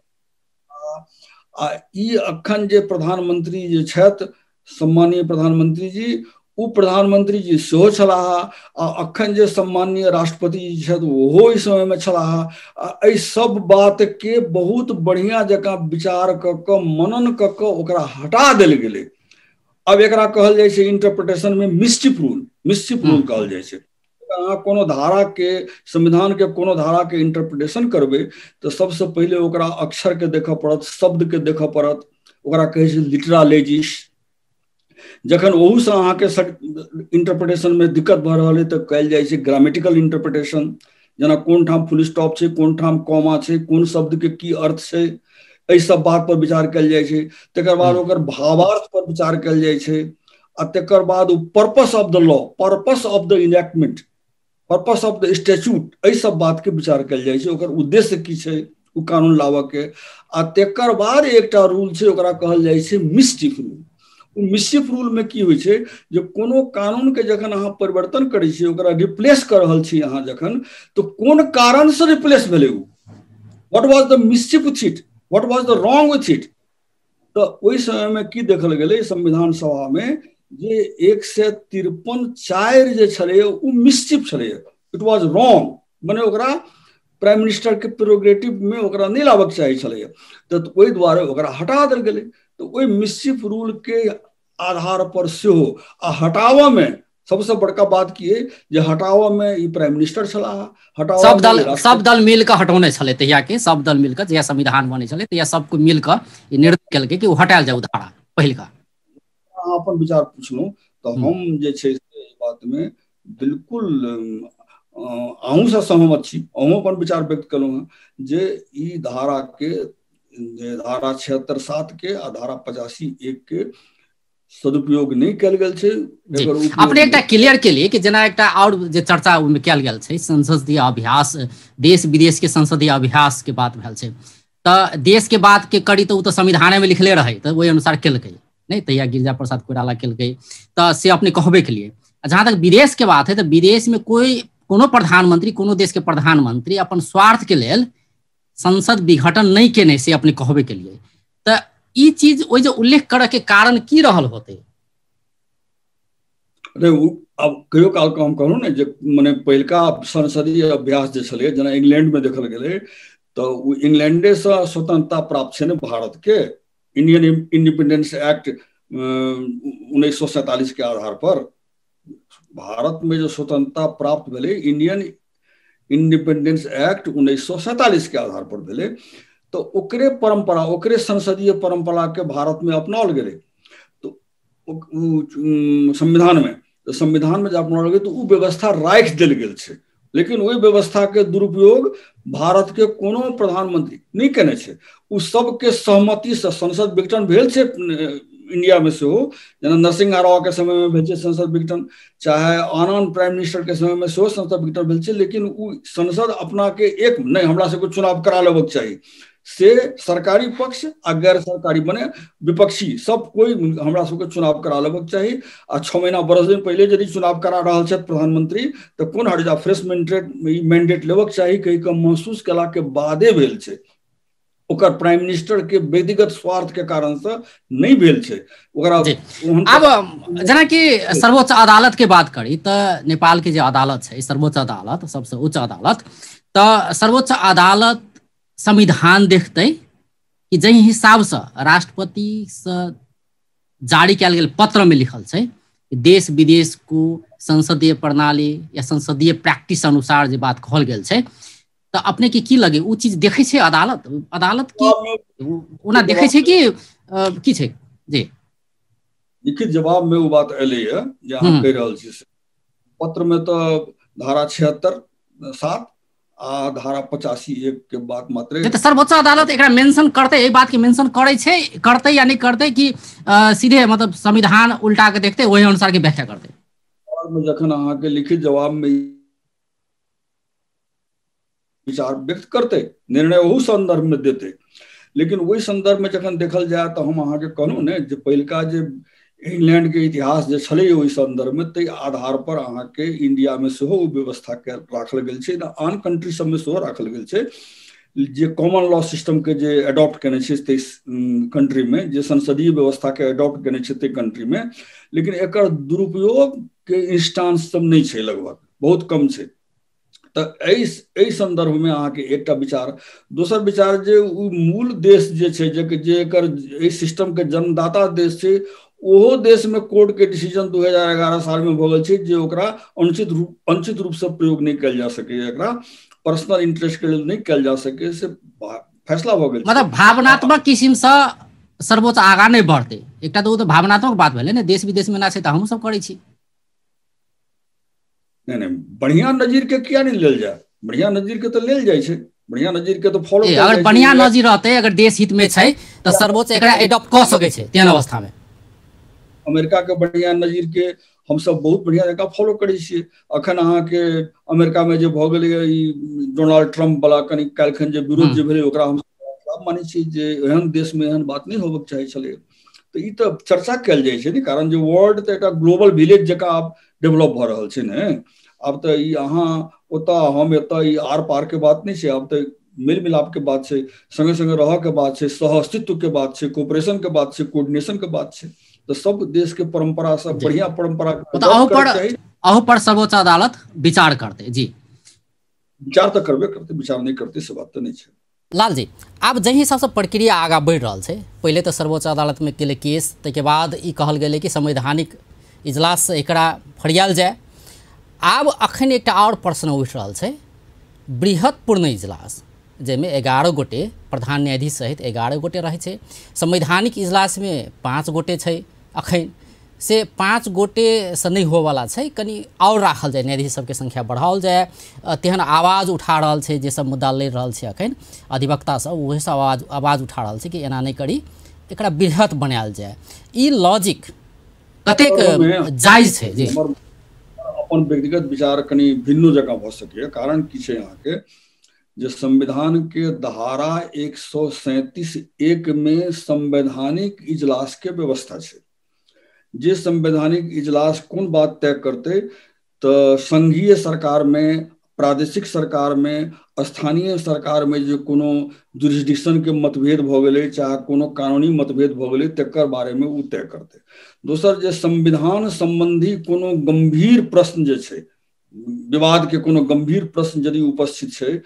आ ई अखन जे प्रधानमंत्री जे छथि सम्माननीय प्रधानमंत्री जी, ओ प्रधानमंत्री जी सेहो छलाह, आ अखन जे सम्माननीय राष्ट्रपति जी छथि ओहो एहि समय में छलाह। आ एहि सब बात के बहुत बढ़िया जकाँ विचार कऽ कऽ मनन कऽ कऽ ओकरा हटा देल गेलै। अब एकरा कहल जाइ छै इंटरप्रिटेशन में मिस्चिफ रूल, मिस्चिफ रूल कहल जाइ छै। अहाँ कोनो धारा के, संविधान के कोनो धारा के इंटरप्रिटेशन करबै तऽ सबसँ पहिले ओकरा अक्षर के देखऽ पड़त, शब्द के देखऽ पड़त, ओकरा कहै छै लिटरालेजिस। जखन ओहूसँ अहाँके इंटरप्रिटेशन में दिक्कत भऽ रहल अइ तऽ कयल जाइ छै ग्रामेटिकल इंटरप्रिटेशन, जेना कोन ठाम फुल स्टॉप छै, कोन ठाम कॉमा छै, कोन शब्द के की अर्थ छै, एहि सब बात पर विचार कयल जाइ छै। तकर बाद ओकर भावार्थ पर विचार कयल जाइ छै, आ तकर बाद ओ purpose of the law, purpose of the enactment, purpose of the statute, एहि सब बात के विचार कयल जाइ छै, ओकर उद्देश्य की छै ओ कानून लाबऽ के। आ तकर बाद एकटा रूल छै ओकरा कहल जाइ छै मिस्चिफ रूल। ओ मिस्चिफ रूल में की होइ छै जे कोनो कानून के जखन अहाँ परिवर्तन करै छियै, ओकरा रिप्लेस कऽ रहल छी अहाँ जखन, तऽ कोन कारण से रिप्लेस भेलै ओ, what was the mischief with it, what was the wrong with it. तऽ ओहि समय में की देखल गेलै संविधान सभा में जे 153(4) जे छलै ओ मिस्चिफ छलै, it was wrong, मने ओकरा प्राइम मिनिस्टर के प्रोग्रेटिव में ओकरा नहि लाबक चाही छलै, तऽ ओहि दुआरे ओकरा हटा देल गेलै। तऽ ओहि मिस्चिफ रूल के आधार पर सेहो, आ हटाबऽ में सबसँ बड़का बात की है जे हटाबऽ में ई प्राइम मिनिस्टर छलाह, हटाबऽ सब दल मिल कऽ हटौने छलै तहिया के, सब दल मिल कऽ जहिया संविधान बनै छलै तहिया सबको मिल कऽ ई निर्णय केलकै कि ओ हटायल जाय धारा पहिलका। अहाँ अपन विचार पुछलहुँ तऽ हम जे छै से एहि बात में बिल्कुल अहूँसँ सहमत छी, अहूँ अपन विचार व्यक्त केलहुँ हेँ जे ई धारा के, धारा 76(7) के आ धारा 85(1) के सदुपयोग नहि कयल गेल छै। अपने एकटा क्लियर केलिए कि जेना एकटा आओर जे चर्चा ओहिमे कयल गेल छै संसदीय अभ्यास, देश विदेश के संसदीय अभ्यास के बात भेल छै, तऽ देश के बात के करी तऽ ओ तऽ संविधाने में लिखले रहै तऽ ओहि अनुसार केलकै नहि, तहिया गिरिजा प्रसाद कोइराला केलकै, तऽ से अपने कहबे के लिए। जहाँ तक विदेश के बात है तऽ विदेश में कोई कोनो प्रधानमंत्री, कोनो देश के प्रधानमंत्री अपन स्वार्थ के लेल संसद विघटन नहि केने, से अपने कहबे के लिए। तऽ ई चीज ओहि जे उल्लेख करऽ के कारण की रहल होते? अरे अब कहियो काल के हम कहलहुँ ने जे मने पहिलका संसदीय अभ्यास जे छलै, जेना इंग्लैंड में देखल गेलै तऽ ओ इंग्लैंडे से स्वतंत्रता प्राप्त छै ने भारत के, इंडियन इंडिपेंडेंस एक्ट 1947 के आधार पर भारत में जो स्वतंत्रता प्राप्त भेलै इंडियन इंडिपेंडेंस एक्ट 1947 के आधार पर भेलै, तऽ ओकरे परंपरा, ओकरे संसदीय परंपरा के भारत में अपनाओल गेलै। तो संविधान में, संविधान में जब अपनाओल गेलै तऽ ओ व्यवस्था राखि देल गेल छै, लेकिन ओहि व्यवस्था के दुरुपयोग भारत के कोनो प्रधानमंत्री नहि केने छै। ओ सबके सहमति से संसद विघटन भेल छै इंडिया में सेहो, जेना नरसिंहा राव के समय में भेल छै संसद विघटन, चाहे आन आन प्राइम मिनिस्टर के समय में सेहो संसद विघटन भेल छै, लेकिन ओ संसद अपना के एक नहि हमरा सबके चुनाव करा लेबक चाही से सरकारी पक्ष आ गैर सरकारी मने विपक्षी सब कोई हमरा सबके चुनाव करा लेबक चाही। आ 6 महीना बरस दिन पहिले यदि चुनाव करा रहल छथि प्रधानमंत्री तऽ कोन हर्जा, फ्रेश मैंडेट लेबक चाही कहि कऽ महसूस केला के बादे भेल छै। ओकर प्राइम मिनिस्टर के व्यक्तिगत स्वार्थ के कारण से नहि भेल छै ओकरा। आब जेनाकि सर्वोच्च अदालत के बात करी तऽ नेपाल के जे अदालत छै सर्वोच्च अदालत सबसे उच्च अदालत, तऽ सर्वोच्च अदालत संविधान देखतै कि जाहि हिसाबसँ राष्ट्रपतिसँ जारी कयल गेल पत्रमे लिखल छै देश विदेश को संसदीय प्रणाली या संसदीय प्रैक्टिस अनुसार जे बात कहल गेल छै, तऽ अपने के की लगे ओ चीज देखै छै अदालत? अदालत की ओना देखै छै कि की छै? जी लिखित जवाब में ओ बात एलैया जे अहाँ कहि रहल छी पत्र में, तऽ धारा 76(7) आ धारा 85(1) के बात मात्र। तऽ सर्वोच्च अदालत एकरा मेंशन करतै, एहि बात के मेंशन करै छै, करतै या नहि करतै कि सीधे मतलब संविधान उल्टा के देखतै ओहि अनुसार के व्याख्या करतै? जखन अहाँके लिखित जवाब में विचार व्यक्त करतै, निर्णय ओहू संदर्भ में देतै, लेकिन ओहि संदर्भ में जखन देखल जाय तऽ हम अहाँके कहलहुँ ने जे पहिलका जे इंग्लैंड के इतिहास जे छलै ओहि संदर्भ में, ताहि आधार पर अहाँके इंडिया में सेहो ओ व्यवस्था के राखल गेल छै, आन कंट्री सब में सेहो राखल गेल छै जे कॉमन लॉ सिस्टम के जे एडॉप्ट केने छै ताहि कंट्री में, जे संसदीय व्यवस्था के एडॉप्ट केने छै ताहि कंट्री में, लेकिन एकर दुरुपयोग के इंस्टांस सब नहि छै, लगभग बहुत कम छै। तऽ एहि संदर्भ में अहाँके एकटा विचार। दोसर विचार जे ओ मूल देश जे छै जे एकर एहि सिस्टम के जन्मदाता देश छै, ओहो देश में कोर्ट के डिसीजन 2011 साल में भऽ गेल छै जे ओकरा अनुचित रूप से प्रयोग नहि कयल जा सकै, एकरा पर्सनल इंटरेस्ट के लेल नहि कयल जा सकै, से फैसला भऽ गेल। मतलब भावनात्मक किसिम से सर्वोच्च आगाँ नहि बढ़तै, एकटा तऽ ओ तऽ भावनात्मक बात भेलै ने, देश विदेश में ना छै तऽ हमहूँ सब करै छी। नहीं नहीं, बढ़िया नजीर के किया नहीं लेल जाए, बढ़िया नजीर के तो लेल जाइ छै, बढ़िया नजीर के तो फॉलो। अगर बढ़िया नजीर रहतै, अगर देश हित में छै तऽ सर्वोच्च एकरा एडॉप्ट कऽ सकै छै तेहन अवस्था में। अमेरिका के बढ़िया नजीर के हमसब बहुत बढ़िया जकाँ फॉलो करै छियै। अखन अहाँके अमेरिका में जे भऽ गेलै ई डोनाल्ड ट्रम्प वाला कनि काल्हिखन जे विरोध जे भेलै ओकरा हम खराब मानै छियै, जे एहन देश में एहन बात नहि होबक चाही छलै। तऽ ई तऽ चर्चा कयल जाइ छै ने, कारण जे वर्ल्ड तऽ एकटा ग्लोबल विलेज जकाँ आब डेवलप भऽ रहल छै ने। आब तऽ ई अहाँ ओतऽ हम एतऽ, ई आर पार के बात नहि छै, आब तऽ मेल मिलाप के बात छै, संगे संगे रहऽ के बात छै, सह अस्तित्व के बात छै, कोऑपरेशन के बात छै, कोऑर्डिनेशन के बात छै। तऽ सब देश के परंपरा सब बढ़िया परंपरा अहू पर सर्वोच्च अदालत विचार करतै। जी विचार तऽ करबे करतै, विचार नहि करतै से बात तऽ नहि छै। लाल जी, आब जाहि हिसाबसँ प्रक्रिया आगाँ बढ़ि रहल छै, पहिले तऽ सर्वोच्च अदालतमे गेलै केस, ताहिके बाद ई कहल गेलै कि संवैधानिक इजलाससँ एकरा फरियाल जाय। आब अखन एकटा आओर प्रश्न उठि रहल छै, बृहत पूर्ण इजलास जाहिमे 11 गोटे प्रधान न्यायाधीश सहित 11 गोटे रहै छै, संवैधानिक इजलासमे 5 गोटे छै अखन, से 5 गोटेसँ नहि होवला छै, कनि आओर राखल जाय, न्यायाधीश सबके संख्या बढ़ाओल जाय, तेहन आवाज उठा रहल छै जे सब मुद्दा लड़ि रहल छै अखन अधिवक्ता सब, उहे सब आवाज उठा रहल छै कि एना नहि करी, एकरा बृहत बनायल जाय। ई लॉजिक कतेक जायज छै? जी अपन व्यक्तिगत विचार कनि भिन्नो जकाँ भऽ सकैए। कारण की छै अहाँके जे संविधान के धारा 137(1) में संवैधानिक इजलास के व्यवस्था छै, जे संवैधानिक इजलास कोन बात तय करतै तऽ संघीय सरकार में, प्रादेशिक सरकार में, स्थानीय सरकार में जे कोनो जुरिस्डिक्शन के मतभेद भऽ गेलै चाहे कोनो कानूनी मतभेद भऽ गेलै तकर बारे में ओ तय करतै। दोसर जे संविधान संबंधी कोनो गंभीर प्रश्न जे छै, विवाद के कोनो गंभीर प्रश्न यदि उपस्थित छै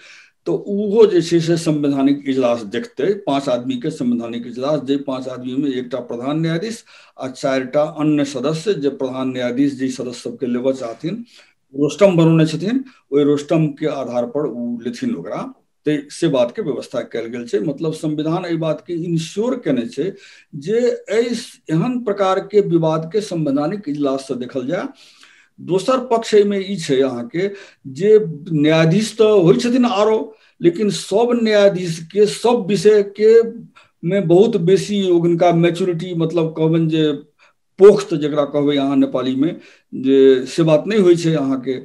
तऽ ओहो जे छै से संवैधानिक इजलास देखतै। 5 आदमी के संवैधानिक इजलास, जे 5 आदमी में एकटा प्रधान न्यायाधीश आ 4टा अन्य सदस्य, जे प्रधान न्यायाधीश जे सदस्य सबके लेबऽ चाहथिन रोस्टम बनौने छथिन, ओहि रोस्टम के आधार पर ओ लेथिन ओकरा, तऽ से बात के व्यवस्था कयल गेल छै। मतलब संविधान एहि बात के इंश्योर केने छै जे एहि एहन प्रकार के विवाद के संवैधानिक इजलास से देखल जाय। दोसर पक्ष एहिमे ई छै अहाँके जे न्यायाधीश तऽ होइ छथिन आरो, लेकिन सब न्यायाधीश के सब विषय के में बहुत बेसी हुनका मैच्योरिटी, मतलब कहबनि जे पोख्त जकरा कहबै अहाँ नेपाली में, जे से बात नहि होइ छै अहाँके।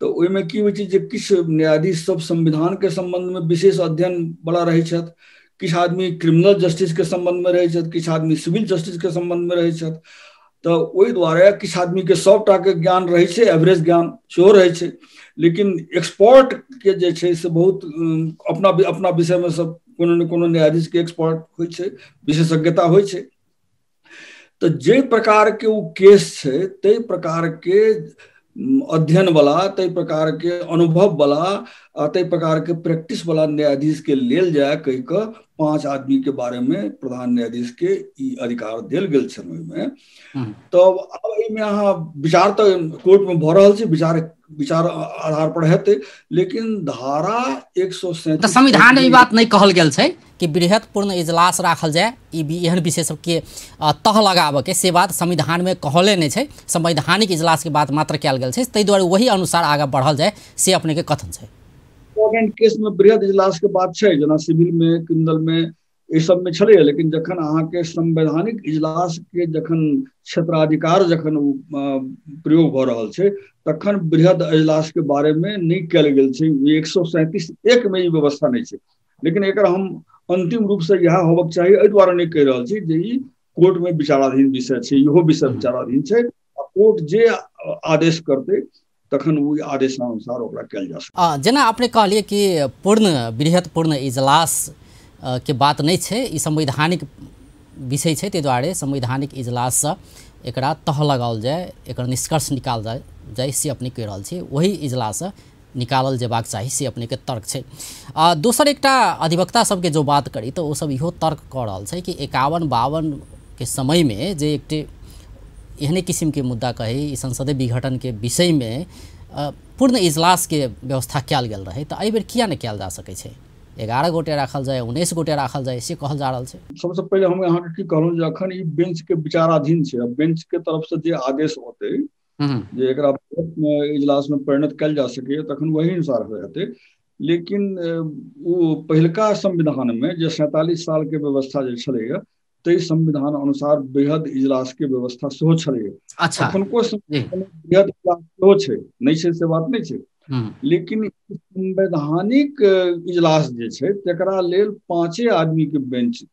तऽ ओहिमे की होइ छै जे किछु न्यायाधीश सब संविधान के सम्बन्ध में विशेष अध्ययन बला रहै छथि, किछु आदमी क्रिमिनल जस्टिस के सम्बन्ध में रहै छथि, किछु आदमी सिविल जस्टिस के सम्बन्ध में रहै छथि। तऽ ओहि दुआरे किछु आदमी के सबटा के ज्ञान रहै छै, एवरेज ज्ञान सेहो रहै छै, लेकिन एक्सपर्ट के जे छै से बहुत अपना अपना विषय में सब कोनो ने कोनो न्यायाधीश के एक्सपर्ट होइ छै, विशेषज्ञता होइ छै। तऽ जे प्रकार के ओ केस छै ताहि प्रकार के अध्ययन वाला, ताहि प्रकार के अनुभव वाला, ताहि प्रकार के प्रैक्टिस वाला न्यायाधीश के लेल जाय कहि कऽ 5 आदमी के बारे में प्रधान न्यायाधीश के ई अधिकार देल गेल छनि ओहिमे। तब आब एहिमे अहाँ विचार तऽ कोर्ट में भऽ रहल छै, विचार आधार पर हेतै, लेकिन धारा 137 संविधान में ई बात नहि कहल गेल छै कि बृहत पूर्ण इजलास राखल जाय, ई भी एहन विषय सबके तह लगाबऽ के से बात संविधान में कहले नहि छै। संवैधानिक इजलास के बात मात्र कयल गेल छै, ताहि दुआरे वही अनुसार आगाँ बढ़ल जाय से अपने के कथन छै। इम्पोर्टेंट केस में बृहद इजलास के बात छै, जेना सिविल में, क्रिमिनल में, ई सब में छलैया, लेकिन जखन अहाँके संवैधानिक इजलास के जखन क्षेत्राधिकार जखन प्रयोग भऽ रहल छै तखन बृहद इजलास के बारे में नहि कयल गेल छै। 137(1) में ई व्यवस्था नहि छै, लेकिन एकर हम अंतिम रूप से इएह होबक चाही एहि दुआरे नहि कहि रहल छी जे ई कोर्ट में विचाराधीन विषय छै, इहो विषय विचाराधीन छै आ कोर्ट जे आदेश करतै तखन ओहि आदेशानुसार ओकरा कयल जा सकत। जेना अपने कहलियै कि पूर्ण बृहत पूर्ण इजलास के बात नहि छै, ई संवैधानिक विषय छै, ताहि दुआरे संवैधानिक इजलाससँ एकरा तह लगाओल जाय, एकर निष्कर्ष निकालल जाय से अपने कहि रहल छी, वही इजलाससँ निकालल जेबाक चाही से अपनेके तर्क छै। दोसर एकटा अधिवक्ता सबके जो बात करी तऽ ओसब इहो तर्क कऽ रहल छै कि 51-52 के समयमे जे एकटे एहने किसिमके मुद्दा कही संसदीय विघटनके विषयमे पूर्ण इजलासके व्यवस्था कयल गेल रहै, तऽ एहि बेर किया नहि कयल जा सकै छै? 11 गोटे राखल जाय, 19 गोटे राखल जाय से कहल जा रहल छै। सबसँ पहिले हम अहाँके की कहलहुँ जे अखन ई बेंच के विचाराधीन छै, बेंच के तरफ से जे आदेश होतै जे एकरा इजलास में परिणत कयल जा सकैए तखन वही अनुसार हेतै। लेकिन ओ पहिलका संविधान में जे 47 साल के व्यवस्था जे छलैया ताहि संविधान अनुसार बृहद इजलास के व्यवस्था सेहो छलैया। अच्छा, अखनको बृहद इजलास सेहो छै, नहि छै से बात नहि छै, लेकिन संवैधानिक इजलास जे छै तकरा लेल 5 आदमी के बेंच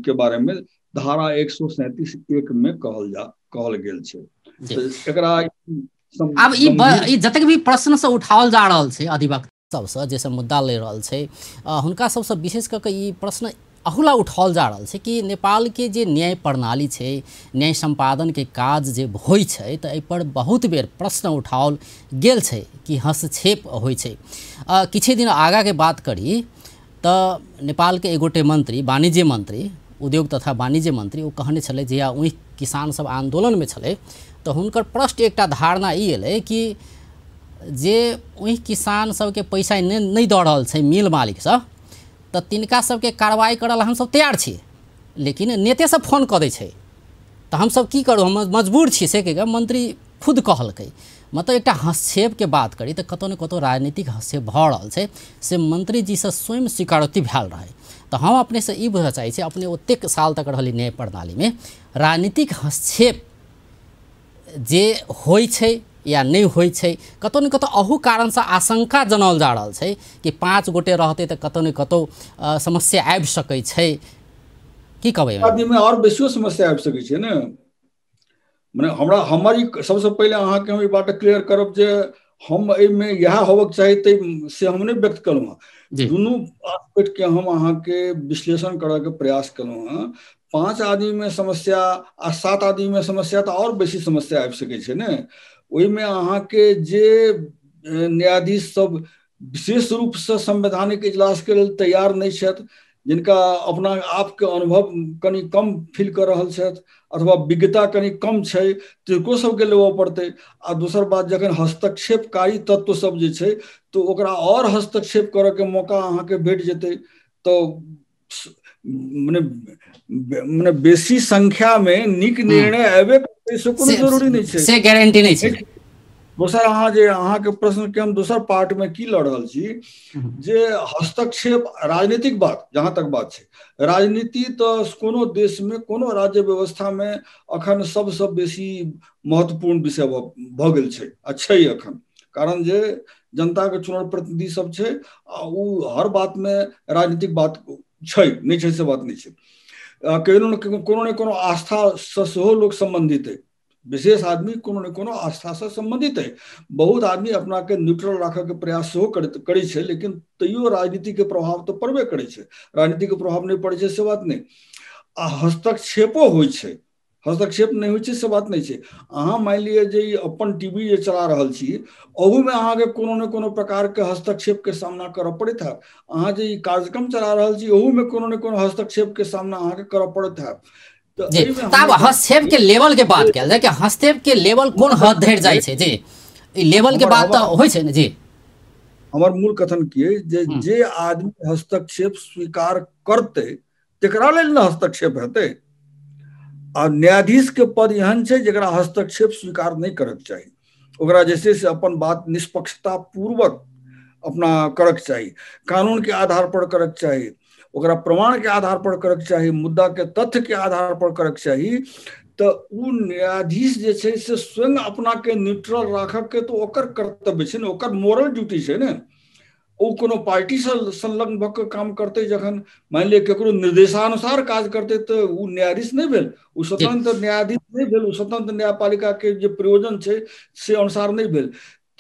के बारे में धारा 137(1) में कहल गेल छै। एकरा आब ई जतेक भी प्रश्न से उठाओल जा रहल छै अधिवक्ता सबसँ जे सब मुद्दा ले रहल छै हुनका सबसँ विशेष कऽ के ई प्रश्न अहुला उठाओल जा रहल छै कि नेपाल के जे न्याय प्रणाली छै, न्याय सम्पादन के काज जे होइ छै तऽ एहिपर बहुत बेर प्रश्न उठाओल गेल छै कि हस्तक्षेप होइ छै। किछु दिन आगाँके बात करी तऽ नेपालके एगोटे मंत्री, वाणिज्य मंत्री, उद्योग तथा वाणिज्य मंत्री, ओ कहने छलै जहिया ओहि किसान सब आन्दोलनमे छलै तऽ हुनकर प्रश्न एकटा धारणा ई एलै कि जे ओहि किसान सबके पैसा नहि दऽ रहल छै मिल मालिक सब, तऽ तिनका सबके कार्रवाई करऽ ला हमसब तैयार छी, लेकिन नेते सब फोन कऽ दै छै तऽ हमसब की करू, हम मजबूर छी, से कहि मंत्री खुद कहलकै। मतलब एकटा हस्तक्षेपके बात करी तऽ कतहु ने कतहु राजनीतिक हस्तक्षेप भऽ रहल छै से मंत्रीजीसँ स्वयं स्वीकारोक्ति भेल रहै। तऽ हम अपनेसँ ई बुझऽ चाहै छी, अपने ओतेक साल तक रहली न्याय प्रणालीमे, राजनीतिक हस्तक्षेप जे होइ छै या नहि होइ छै, कतहु ने कतहु अहू कारणसँ आशंका जनाओल जा रहल छै कि 5 गोटे रहतै तऽ कतहु ने कतहु समस्या आबि सकै छै, की कहबै? आदमीमे आओर बेसियो समस्या आबि सकै छै ने। मने हमरा हमर ई सबसँ पहिले अहाँके हम ई बात क्लियर करब जे हम एहिमे इएह होबक चाही तै से हम नहि व्यक्त कयलहुँ हँ, दुनू आस्पेक्टके हम अहाँके विश्लेषण करऽके प्रयास कयलहुँ हँ। 5 आदमीमे समस्या आ 7 आदमीमे समस्या तऽ आओर बेसी समस्या आबि सकै छै ने। ओहिमे अहाँके जे न्यायाधीश सब विशेष रूपसँ संवैधानिक इजलासके लेल तैयार नहि छथि, जिनका अपना आपके अनुभव कनि कम फील कऽ रहल छथि अथवा विज्ञता कनि कम छै, तिनको सबके लेबऽ पड़तै। आ दोसर बात, जखन हस्तक्षेपकारी तत्व सब जे छै तऽ ओकरा आओर हस्तक्षेप करऽके मौका अहाँके भेट जेतै, तऽ मने मने बेसी संख्यामे नीक निर्णय आबे करतै से कोनो जरूरी नहि छै, से गारंटी नहि छै। दोसर अहाँ जे अहाँके प्रश्नके हम दोसर पार्टमे की लऽ रहल छी जे हस्तक्षेप राजनीतिक बात, जहाँ तक बात छै राजनीति तऽ कोनो देशमे कोनो राज्य व्यवस्थामे अखन सबसँ बेसी महत्वपूर्ण विषय भऽ गेल छै आ छै अखन, कारण जे जनताके चुनल प्रतिनिधि सब छै आ ओ हर बातमे राजनीतिक बात छै, नहि छै से बात नहि छै। कोनो ने कोनो आस्थासँ सेहो लोक सम्बन्धित है, विशेष आदमी कोनो ने कोनो आस्थासँ सम्बन्धित है। बहुत आदमी अपनाके न्यूट्रल राखऽके प्रयास सेहो करै छै, लेकिन तैयो राजनीतिके प्रभाव तऽ पड़बे करै छै, राजनीतिके प्रभाव नहि पड़ै छै से बात नहि। आ हस्तक्षेपो होइ छै, हस्तक्षेप नहि होइ छै से बात नहि छै। अहाँ मानि लिअ जे ई अपन टीवी जे चला रहल छी ओहूमे अहाँके कोनो ने कोनो प्रकारके हस्तक्षेपके सामना करऽ पड़ैत हैत, अहाँ जे ई कार्यक्रम चला रहल छी ओहूमे कोनो ने कोनो हस्तक्षेपके सामना अहाँके करऽ पड़ैत हैत। तब हस्तक्षेप के लेवल के बात कयल जाय कि हस्तक्षेप के लेवल कोन हद धरि जाइ छै जी, ई लेवल के बात तऽ होइ छै ने जी। हमर मूल कथन की अइ जे जे आदमी हस्तक्षेप स्वीकार करतै तकरा लेल ने हस्तक्षेप हेतै। आ न्यायाधीश के पद एहन छै जकरा हस्तक्षेप स्वीकार नहि करक चाही, ओकरा जे छै से अपन बात निष्पक्षता पूर्वक अपना करक चाही, कानून के आधार पर करक चाही, ओकरा प्रमाण के आधार पर करक चाही, मुद्दा के तथ्य के आधार पर करक चाही। तऽ ओ न्यायाधीश जे छै से स्वयं अपना के न्यूट्रल राखक के तऽ ओकर कर्तव्य छै ने, ओकर मोरल ड्यूटी छै ने। ओ कोनो पार्टीसँ संलग्न भऽ कऽ काम करतै, जखन मानि लिअ ककरो निर्देशानुसार काज करतै तऽ ओ न्यायाधीश नहि भेल, ओ स्वतंत्र न्यायाधीश नहि भेल, ओ स्वतंत्र न्यायपालिका के जे प्रयोजन छै से अनुसार नहि भेल।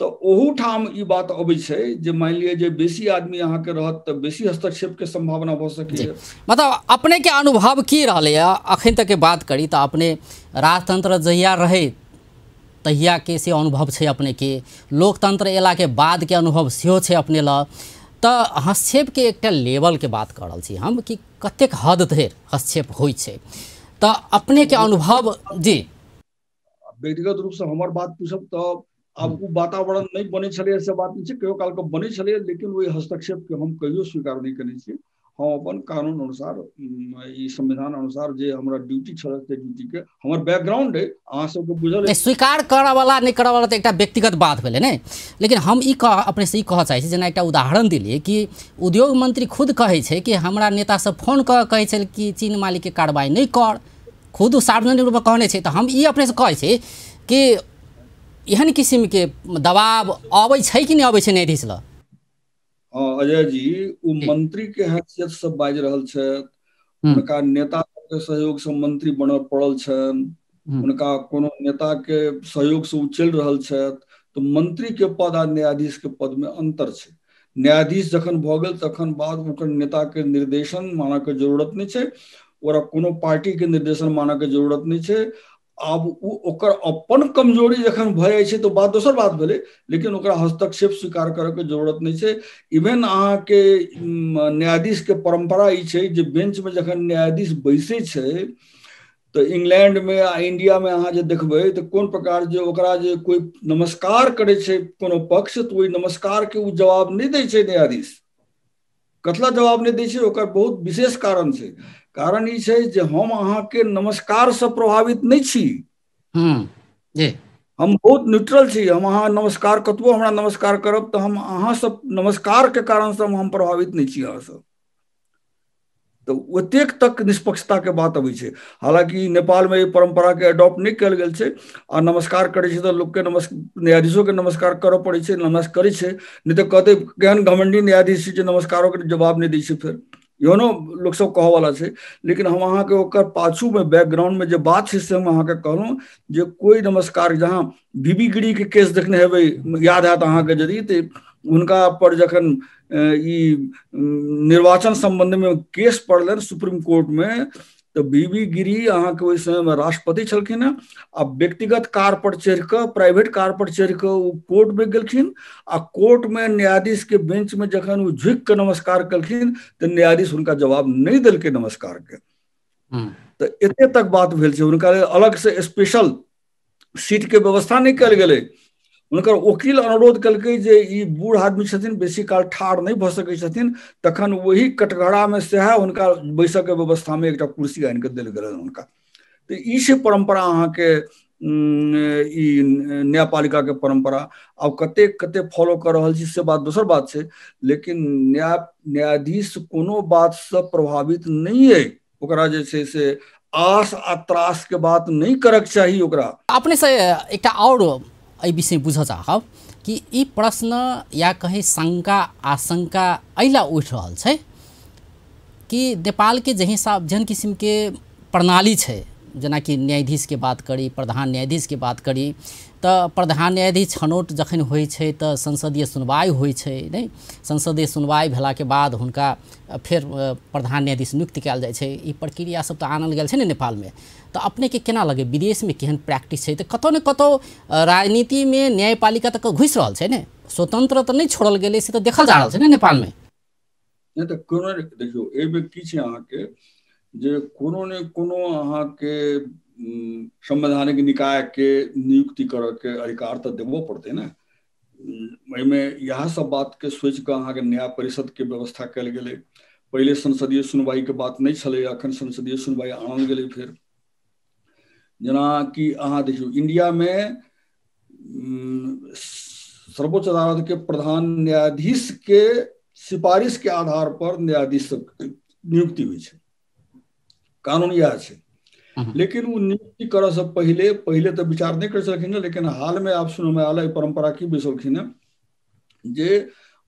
तऽ ओहूठाम ई बात अबै छै जे मानि लिअ जे बेसी आदमी अहाँके रहत तऽ बेसी हस्तक्षेपके सम्भावना भऽ सकैए। मतलब अपने के अनुभव की रहलैए अखन तक के बात करी तऽ अपने राजतंत्र जहिया रहै तहिया के से अनुभव छै अपने के, लोकतंत्र अयला के बाद के अनुभव सेहो छै अपने लग, तऽ हस्तक्षेपके एकटा लेवलके बात कऽ रहल छी हम कि कतेक हद धरि हस्तक्षेप होइ छै, तऽ अपने के अनुभव जी। व्यक्तिगत रूपसँ हमर बात पूछब तऽ आब ओ वातावरण नहि बनै छलैए से बात नहि छै, कहियो कालके बनै छलैए, लेकिन ओहि हस्तक्षेपके हम कहियो स्वीकार नहि केने छी। हम अपन कानून अनुसार ई संविधान अनुसार जे हमरा ड्यूटी छल से ड्यूटीके हमर बैकग्राउंड अइ, अहाँ सबके बुझल। स्वीकार करऽवला नहि करऽवला तऽ एकटा व्यक्तिगत बात भेलै ने, लेकिन हम ई कह अपनेसँ ई कहऽ चाहै छी, जेना एकटा उदाहरण दिलियै कि उद्योग मंत्री खुद कहै छै कि हमरा नेता सब फोन कऽ कहै छै कि चीन मालिकके कार्रवाई नहि कर, खुद सार्वजनिक रूपमे कहने छै। तऽ हम ई अपनेसँ कहै छी कि एहन किसिमके दबाव अबै छै कि नहि अबै छै न्यायाधीश लग? हँ अजय जी, ओ मंत्री के हैसियत से बाजि रहल छथि, हुनका नेता के सहयोग से मंत्री बनऽ पड़ल छनि, हुनका कोनो नेता के सहयोग से ओ चलि रहल छथि। तऽ मंत्री के पद आ न्यायाधीश के पद में अंतर छै। न्यायाधीश जखन भऽ गेल तखन बाद ओकर नेता के निर्देशन मानऽ के जरूरत नहि छै, ओकरा कोनो पार्टी के निर्देशन मानऽ के जरूरत नहि छै। आब ओ ओकर अपन कमजोरी जखन भऽ जाइ छै तऽ बात दोसर बात भेलै, लेकिन ओकरा हस्तक्षेप स्वीकार करऽके जरूरत नहि छै। इवेन अहाँके न्यायाधीशके परम्परा ई छै जे बेंचमे जखन न्यायाधीश बैसै छै तऽ इंग्लैंडमे आ इंडियामे अहाँ जे देखबै तऽ कोन प्रकार जे ओकरा जे कोइ नमस्कार करै छै कोनो पक्ष, तऽ ओहि नमस्कारके ओ जवाब नहि दै छै न्यायाधीश। कतला जवाब नहि दै छै? ओकर बहुत विशेष कारण छै। कारण ई छै जे हम अहाँके नमस्कारसँ प्रभावित नहि छी, जी, हम बहुत न्यूट्रल छी। हम अहाँ नमस्कार कतबो हमरा नमस्कार करब तऽ हम अहाँसँ नमस्कारके कारणसँ हम प्रभावित नहि छी अहाँसँ। तऽ ओतेक तक निष्पक्षताके बात अबै छै। हालाँकि नेपालमे एहि परम्पराके एडॉप्ट नहि कयल गेल छै आ नमस्कार करै छै तऽ लोकके न्यायाधीशोके नमस्कार करऽ पड़ै छै, नमस्कार करै छै, नहि तऽ कहतै केहन घमंडी न्यायाधीश छै जे नमस्कारोके जवाब नहि दै छै, फेर इहो लोक सब कहऽवला छै। लेकिन हम अहाँके ओकर पाछूमे बैकग्राउंडमे जे बात छै से हम अहाँके कहलहुँ जे कोइ नमस्कार, जहाँ बीबी गिरीके केस देखने हेबै, याद हैत अहाँके यदि, तऽ हुनका पर जखन ई निर्वाचन सम्बन्धमे केस पड़लनि सुप्रीम कोर्टमे, तऽ बीबी गिरी अहाँके ओहि समयमे राष्ट्रपति छलखिन हेँ आ व्यक्तिगत कार पर चढ़ि कऽ, प्राइवेट कार पर चढ़ि कऽ ओ कोर्टमे गेलखिन आ कोर्टमे न्यायाधीशके बेंचमे जखन ओ झुकि कऽ नमस्कार केलखिन तऽ न्यायाधीश हुनका जवाब नहि देलकै नमस्कारके। तऽ एते तक बात भेल छै। हुनका लेल अलग से स्पेशल सीटके व्यवस्था नहि कयल गेलै। हुनकर वकील अनुरोध केलकै जे ई बूढ़ आदमी छथिन, बेसी काल ठाढ़ नहि भऽ सकै छथिन, तखन ओही कटघरामे सेहो हुनका बैसऽके व्यवस्थामे एकटा कुर्सी आनि कऽ देल गेलनि हुनका। तऽ ई छै परम्परा अहाँके ई न्यायपालिका के परंपरा। आब कते कते फॉलो कऽ रहल छी से बात दोसर बात छै, लेकिन न्यायाधीश कोनो बात से प्रभावित नहि अइ, ओकरा जे छै से आस आ त्रास के बात नहि करक चाही ओकरा। अपने से एकटा आओर एहि विषय बुझऽ चाहब कि ई प्रश्न या कहीं शंका आशंका एहि ला उठि रहल छै कि नेपालके जेहन किस्मके प्रणाली छै, जेनाकि न्यायाधीशके बात करी, प्रधान न्यायाधीशके बात करी, तऽ प्रधान न्यायाधीश छनौट जखन होइ छै तऽ संसदीय सुनवाइ होइ छै, नहि संसदीय सुनवाइ भेलाके बाद हुनका फेर प्रधान न्यायाधीश नियुक्त कयल जाइ छै। ई प्रक्रिया सब तऽ आनल गेल छै ने नेपालमे, तऽ अपनेके केना लगे विदेशमे केहन प्रैक्टिस छै? तऽ कतहु ने कतहु राजनीतिमे न्यायपालिका तऽ घुसि रहल छै ने, स्वतंत्र तऽ नहि छोड़ल गेलै, से तऽ देखल जा रहल छै ने नेपालमे। नहि तऽ कोनो देखियौ एहिमे की छै अहाँके जे कोनो ने कोनो अहाँके संवैधानिक निकायके नियुक्ति करऽके अधिकार तऽ देबो पड़तै ने। एहिमे इएह सब बातके सोचि कऽ अहाँके न्याय परिषदके व्यवस्था कयल गेलै। पहिले संसदीय सुनवाईके बात नहि छलै, अखन संसदीय सुनवाई आनल गेलै। फेर जेनाकि अहाँ देखियौ इंडियामे सर्वोच्च अदालत के प्रधान न्यायाधीश के सिफारिश के आधार पर न्यायाधीश सबके नियुक्ति होइ छै, कानून इएह छै। लेकिन ओ नियुक्ति करऽ से पहिले पहिले तऽ विचार नहि करै छलखिन, लेकिन हाल में आब सुनयमे आयल एहि परम्परा की बैसलखिन हेँ जे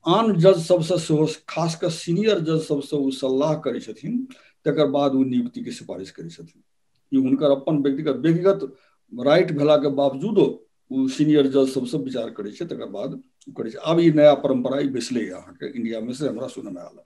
आन जज सबसँ सेहो, खास कऽ सीनियर जज सबसँ ओ सलाह करै छथिन, तकर बाद ओ नियुक्तिके सिफारिश करै छथिन। ई हुनकर अपन व्यक्तिगत व्यक्तिगत राइट भेलाके बावजूदो ओ सीनियर जज सबसँ विचार करै छै, तकर बाद करै छै। आब ई नया परम्परा ई बैसलै अहाँके इंडियामे, से हमरा सुनयमे आयल।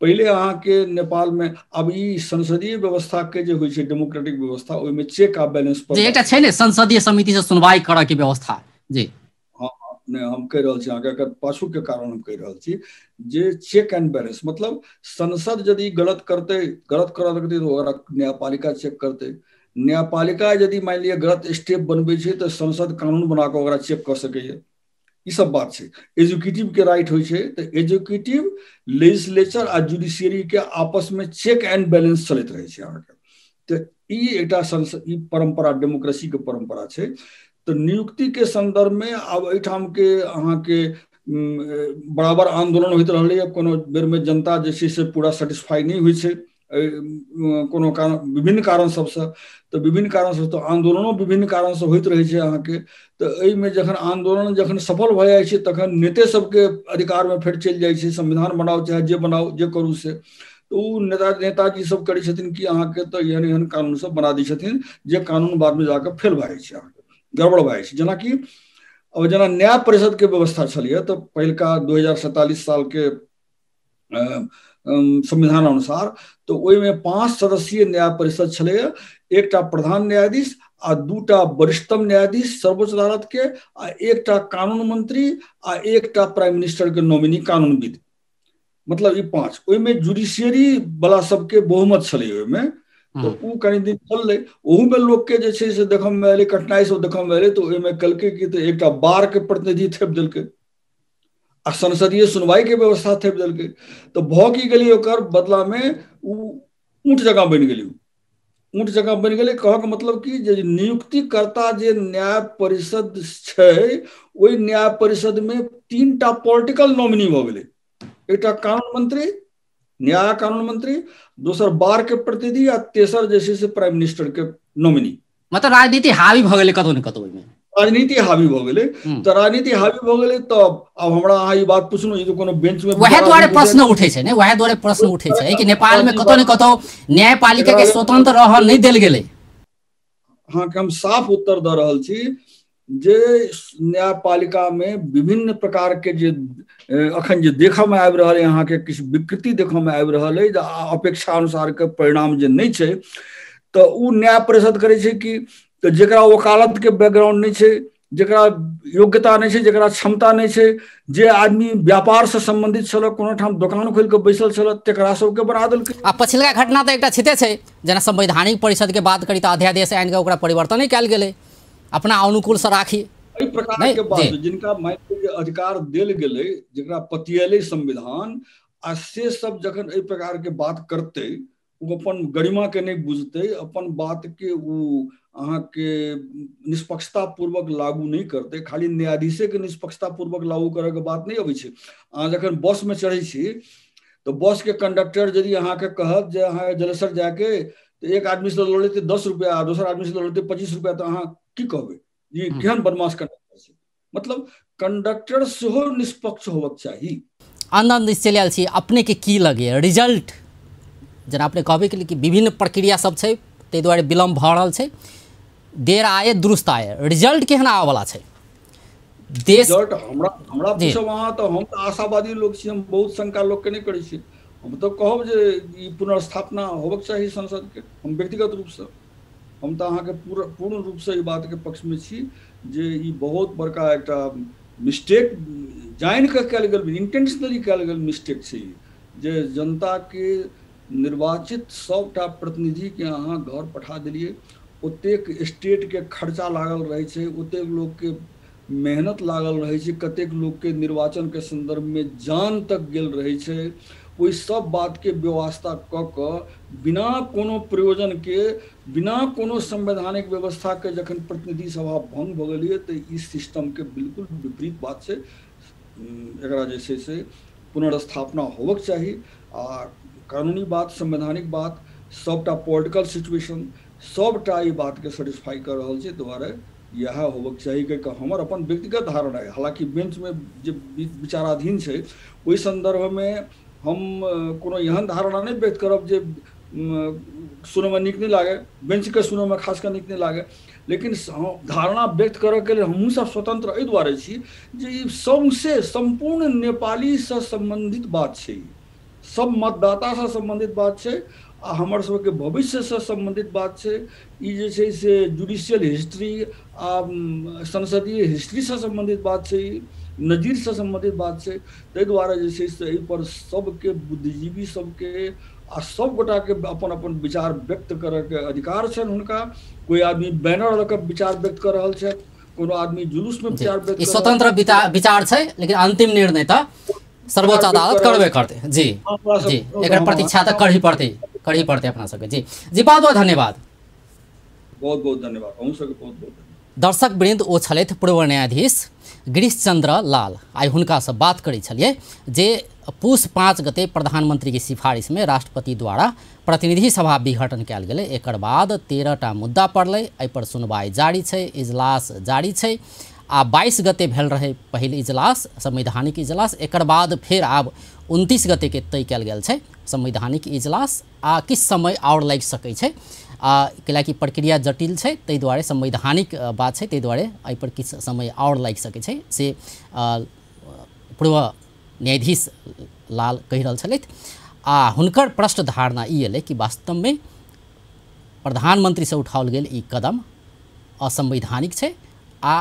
पहिले अहाँके नेपालमे आब ई संसदीय व्यवस्था के जे होइ छै डेमोक्रेटिक व्यवस्था, ओहिमे चेक आ बैलेंस पर एकटा छै ने संसदीय समिति से सुनवाई करऽ के व्यवस्था। जी हाँ, नहि हम कहि रहल छी अहाँके एकर पाछू के कारण हम कहि रहल छी जे चेक एंड बैलेंस, मतलब संसद यदि गलत करतै, गलत करऽ लगतै तऽ ओकरा न्यायपालिका चेक करतै, न्यायपालिका यदि मानि लिअ गलत स्टेप बनबै छै तऽ संसद कानून बना कऽ ओकरा चेक कऽ सकैए। ई सब बात छै। एग्जीक्यूटिव के राइट होइ छै, तऽ एग्जीक्यूटिव, लेजिस्लेचर आ जुडिशियरी के आपस में चेक एंड बैलेंस चलैत रहै छै अहाँके। तऽ ई एकटा संसद ई परम्परा डेमोक्रेसी के परम्परा छै। तऽ नियुक्ति के संदर्भ में आब एहिठाम के अहाँके बराबर आंदोलन होइत रहलैए, कोनो बेर में जनता जे छै से पूरा सेटिस्फाई नहि होइ छै कोनो कारण, विभिन्न कारण सबसँ, तऽ विभिन्न कारण सब तऽ आंदोलनो विभिन्न कारण से होइत रहै छै अहाँके। तऽ एहिमे जखन आंदोलन जखन सफल भऽ जाइ छै तखन नेते सबके अधिकारमे फेर चलि जाइ छै, संविधान बनाउ चाहे जे बनाउ जे करू से। तऽ ओ नेताजी सब करै छथिन कि अहाँके तऽ एहन एहन कानून सब बना दै छथिन जे कानून बादमे जाकऽ फेल भऽ जाइ छै, अहाँके गड़बड़ भऽ जाइ छै। जेनाकि अब जेना न्याय परिषद के व्यवस्था छलैए तऽ पहिलका 2047 साल के संविधान अनुसार तऽ ओहिमे 5 सदस्यीय न्याय परिषद छलैए, एकटा प्रधान न्यायाधीश आ 2टा वरिष्ठतम न्यायाधीश सर्वोच्च अदालत के, आ एकटा कानून मंत्री आ एकटा प्राइम मिनिस्टर के नॉमिनी कानूनविद, मतलब ई 5। ओहिमे जुडिशियरी वाला सबके बहुमत छलै ओहिमे, तऽ ओ कनि दिन चललै। ओहूमे लोकके जे छै से देखयमे एलै कठिनाइ सब देखयमे एलै, तऽ ओहिमे कहलकै कि तऽ एकटा बार के प्रतिनिधि थेप देलकै आ संसदीय सुनवाई के व्यवस्था थेप देलकै। तऽ भऽ की गेलै ओकर बदलामे ओ ऊँट जकाँ बनि गेलै, ऊँट जकाँ बनि गेलै। कहऽके मतलब कि जे नियुक्तिकर्ता जे न्याय परिषद छै ओहि न्याय परिषदमे 3टा पॉलिटिकल नॉमिनी भऽ गेलै, एकटा कानून मंत्री, न्याय कानून मंत्री, दोसर बार के प्रतिनिधि आ तेसर जे छै से प्राइम मिनिस्टर के नॉमिनी। मतलब राजनीति हावी भऽ गेलै कतौ ने कतौ, ओहिमे राजनीति हावी भऽ गेलै। तऽ राजनीति हावी भऽ गेलै तऽ आब हमरा अहाँ ई बात पुछलहुँ, ई कोनो बेंच में वएह दुआरे प्रश्न उठै छै ने, वएह दुआरे प्रश्न उठै छै कि नेपाल में कतौ ने कतौ न्यायपालिका के स्वतंत्र रहल नहि देल गेलै। अहाँके हम साफ उत्तर दऽ रहल छी जे न्यायपालिका में विभिन्न प्रकार के जे अखन जे देखऽ में आबि रहल है अहाँके किछु विकृति देखऽ में आबि रहल है, अपेक्षा अनुसार के परिणाम जे नहि छै, तऽ ओ न्याय परिषद करै छै कि तऽ जकरा वकालत के बैकग्राउंड नहि छै, जकरा योग्यता नहि छै, जकरा क्षमता नहि छै, जे आदमी व्यापार से संबंधित छल, कोनो ठाम दोकान खोलि कऽ बैसल छल, तकरा सबके बना देलकै। आ पछिलका घटना तऽ एकटा छिते छै, जेना संवैधानिक परिषद के बात करी तऽ अध्यादेश आनि कऽ ओकरा परिवर्तन नहि कयल गेलै, अपना अनुकूल से राखी। एहि प्रकार के बात जिनका मानि के अधिकार देल गेलै, जकरा पतियेलै संविधान, आ से सब जखन एहि प्रकार के बात करतै, ओ अपन गरिमाके नहि बुझतै, अपन बातके ओ अहाँके निष्पक्षता पूर्वक लागू नहि करतै, खाली न्यायाधीशेके निष्पक्षता पूर्वक लागू करैके बात नहि अबै छै। अहाँ जखन बसमे चढ़ै छी तऽ बसके कंडक्टर यदि अहाँके कहत जे अहाँ जलेसर जाके, तऽ एक आदमीसँ लऽ लेतै 10 रुपैआ आ दोसर आदमीसँ लऽ लेतै 25 रुपैआ, तऽ अहाँ की कहबै ई केहन बदमाश कंडक्टर छै? मतलब कंडक्टर सेहो निष्पक्ष होबक चाही। आनंद चलि आयल छी, अपनेके की लगैए रिजल्ट? जेना अपने कहबे केलियै कि विभिन्न प्रक्रिया सब छै, ताहि दुआरे विलम्ब भऽ रहल छै, देर आए दुरुस्त आए, रिजल्ट केहन आबऽवला छै देश? रिजल्ट हमरा हमरा पूछब अहाँ तऽ हम तऽ आशावादी लोक छी, हम बहुत शंका लोकके नहि करै छी। हम तऽ कहब जे ई पुनर्स्थापना होबक चाही संसदके। हम व्यक्तिगत रूपसँ हम तऽ अहाँके पूर्ण रूपसँ ई बातके पक्षमे छी जे ई बहुत बड़का एकटा मिस्टेक जानि कऽ कयल गेल, इंटेंशनली कयल गेल मिस्टेक छै ई, जे जनताके निर्वाचित सबटा प्रतिनिधिके अहाँ घर पठा देलियै। ओतेक स्टेटके खर्चा लागल रहै छै, ओतेक लोकके मेहनत लागल रहै छै, कतेक लोकके निर्वाचनके सन्दर्भमे जान तक गेल रहै छै। ओहि सब बातके व्यवस्था कऽ कऽ बिना कोनो प्रयोजनके, बिना कोनो संवैधानिक व्यवस्थाके जखन प्रतिनिधि सभा भंग भऽ गेलियै तऽ ई सिस्टमके बिल्कुल विपरीत बात छै। एकरा जे छै से पुनर्स्थापना होबक चाही आ कानूनी बात, संवैधानिक बात, सबटा पॉलिटिकल सिचुएशन सबटा ई बातके सेटिस्फाई कऽ रहल छै, दुआरे इएह होबक चाही कहि कऽ हमर अपन व्यक्तिगत धारणा अइ। हालाँकि बेंचमे जे विचाराधीन छै ओहि सन्दर्भमे हम कोनो एहन धारणा नहि व्यक्त करब जे सुनयमे नीक नहि लागै, बेंचके सुनयमे खास कऽ नीक नहि लागै, लेकिन धारणा व्यक्त करऽके लेल हमहूँ सब स्वतंत्र एहि दुआरे छी जे ई सौंसे सम्पूर्ण नेपालीसँ सम्बन्धित बात छै, सब मतदातासँ सम्बन्धित बात छै आ हमर सबके भविष्यसँ सम्बन्धित बात छै। ई जे छै से जुडिशियल हिस्ट्री आ संसदीय हिस्ट्रीसँ सम्बन्धित बात छै, नजीरसँ सम्बन्धित बात छै। ताहि दुआरे जे छै से एहिपर सबके बुद्धिजीवी सबके आ सब गोटाके अपन अपन विचार व्यक्त करऽके अधिकार छनि हुनका। कोइ आदमी बैनर लऽ कऽ विचार व्यक्त कऽ रहल छथि, कोनो आदमी जुलूसमे विचार व्यक्त, स्वतंत्र विचार छै, लेकिन अंतिम निर्णय तऽ सर्वोच्च अदालत करबे करतै। जी जी, एकर प्रतीक्षा तऽ करही पड़तै, करही पड़तै अपना सबके। जी जी, बहुत बहुत धन्यवाद। बहुत बहुत धन्यवाद अहूँ सबके, बहुत बहुत धन्यवाद। दर्शक वृंद, ओ छलथि पूर्व न्यायाधीश गिरीश चंद्र लाल। आइ हुनकासँ बात करै छलियै जे पूस 5 गते प्रधानमंत्री के सिफारिश में राष्ट्रपति द्वारा प्रतिनिधि सभा विघटन कयल गेलै। एकर बाद 13टा मुद्दा पड़लै, एहिपर सुनवाई जारी छै, इजलास जारी छै आ 22 गते भेल रहै पहिल इजलास, संवैधानिक इजलास। एकर बाद फेर आब 29 गते के तय कयल गेल छै संवैधानिक इजलास आ किछु समय आओर लागि सकै छै, आ कैलाकि प्रक्रिया जटिल छै, ताहि दुआरे संवैधानिक बात छै, ताहि दुआरे एहिपर किछु समय आओर लागि सकै छै से पूर्व न्यायाधीश लाल कहि रहल छलथि। आ हुनकर प्रश्न धारणा ई एलै कि वास्तवमे प्रधानमंत्रीसँ उठाओल गेल ई कदम असंवैधानिक छै आ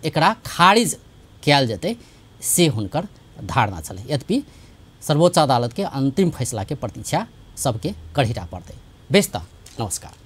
एकरा खारिज कयल जेतै से हुनकर धारणा छलै। यद्यपि सर्वोच्च अदालतके अंतिम फैसलाके प्रतीक्षा सबके करहीटा पड़तै। बेस तऽ नमस्कार।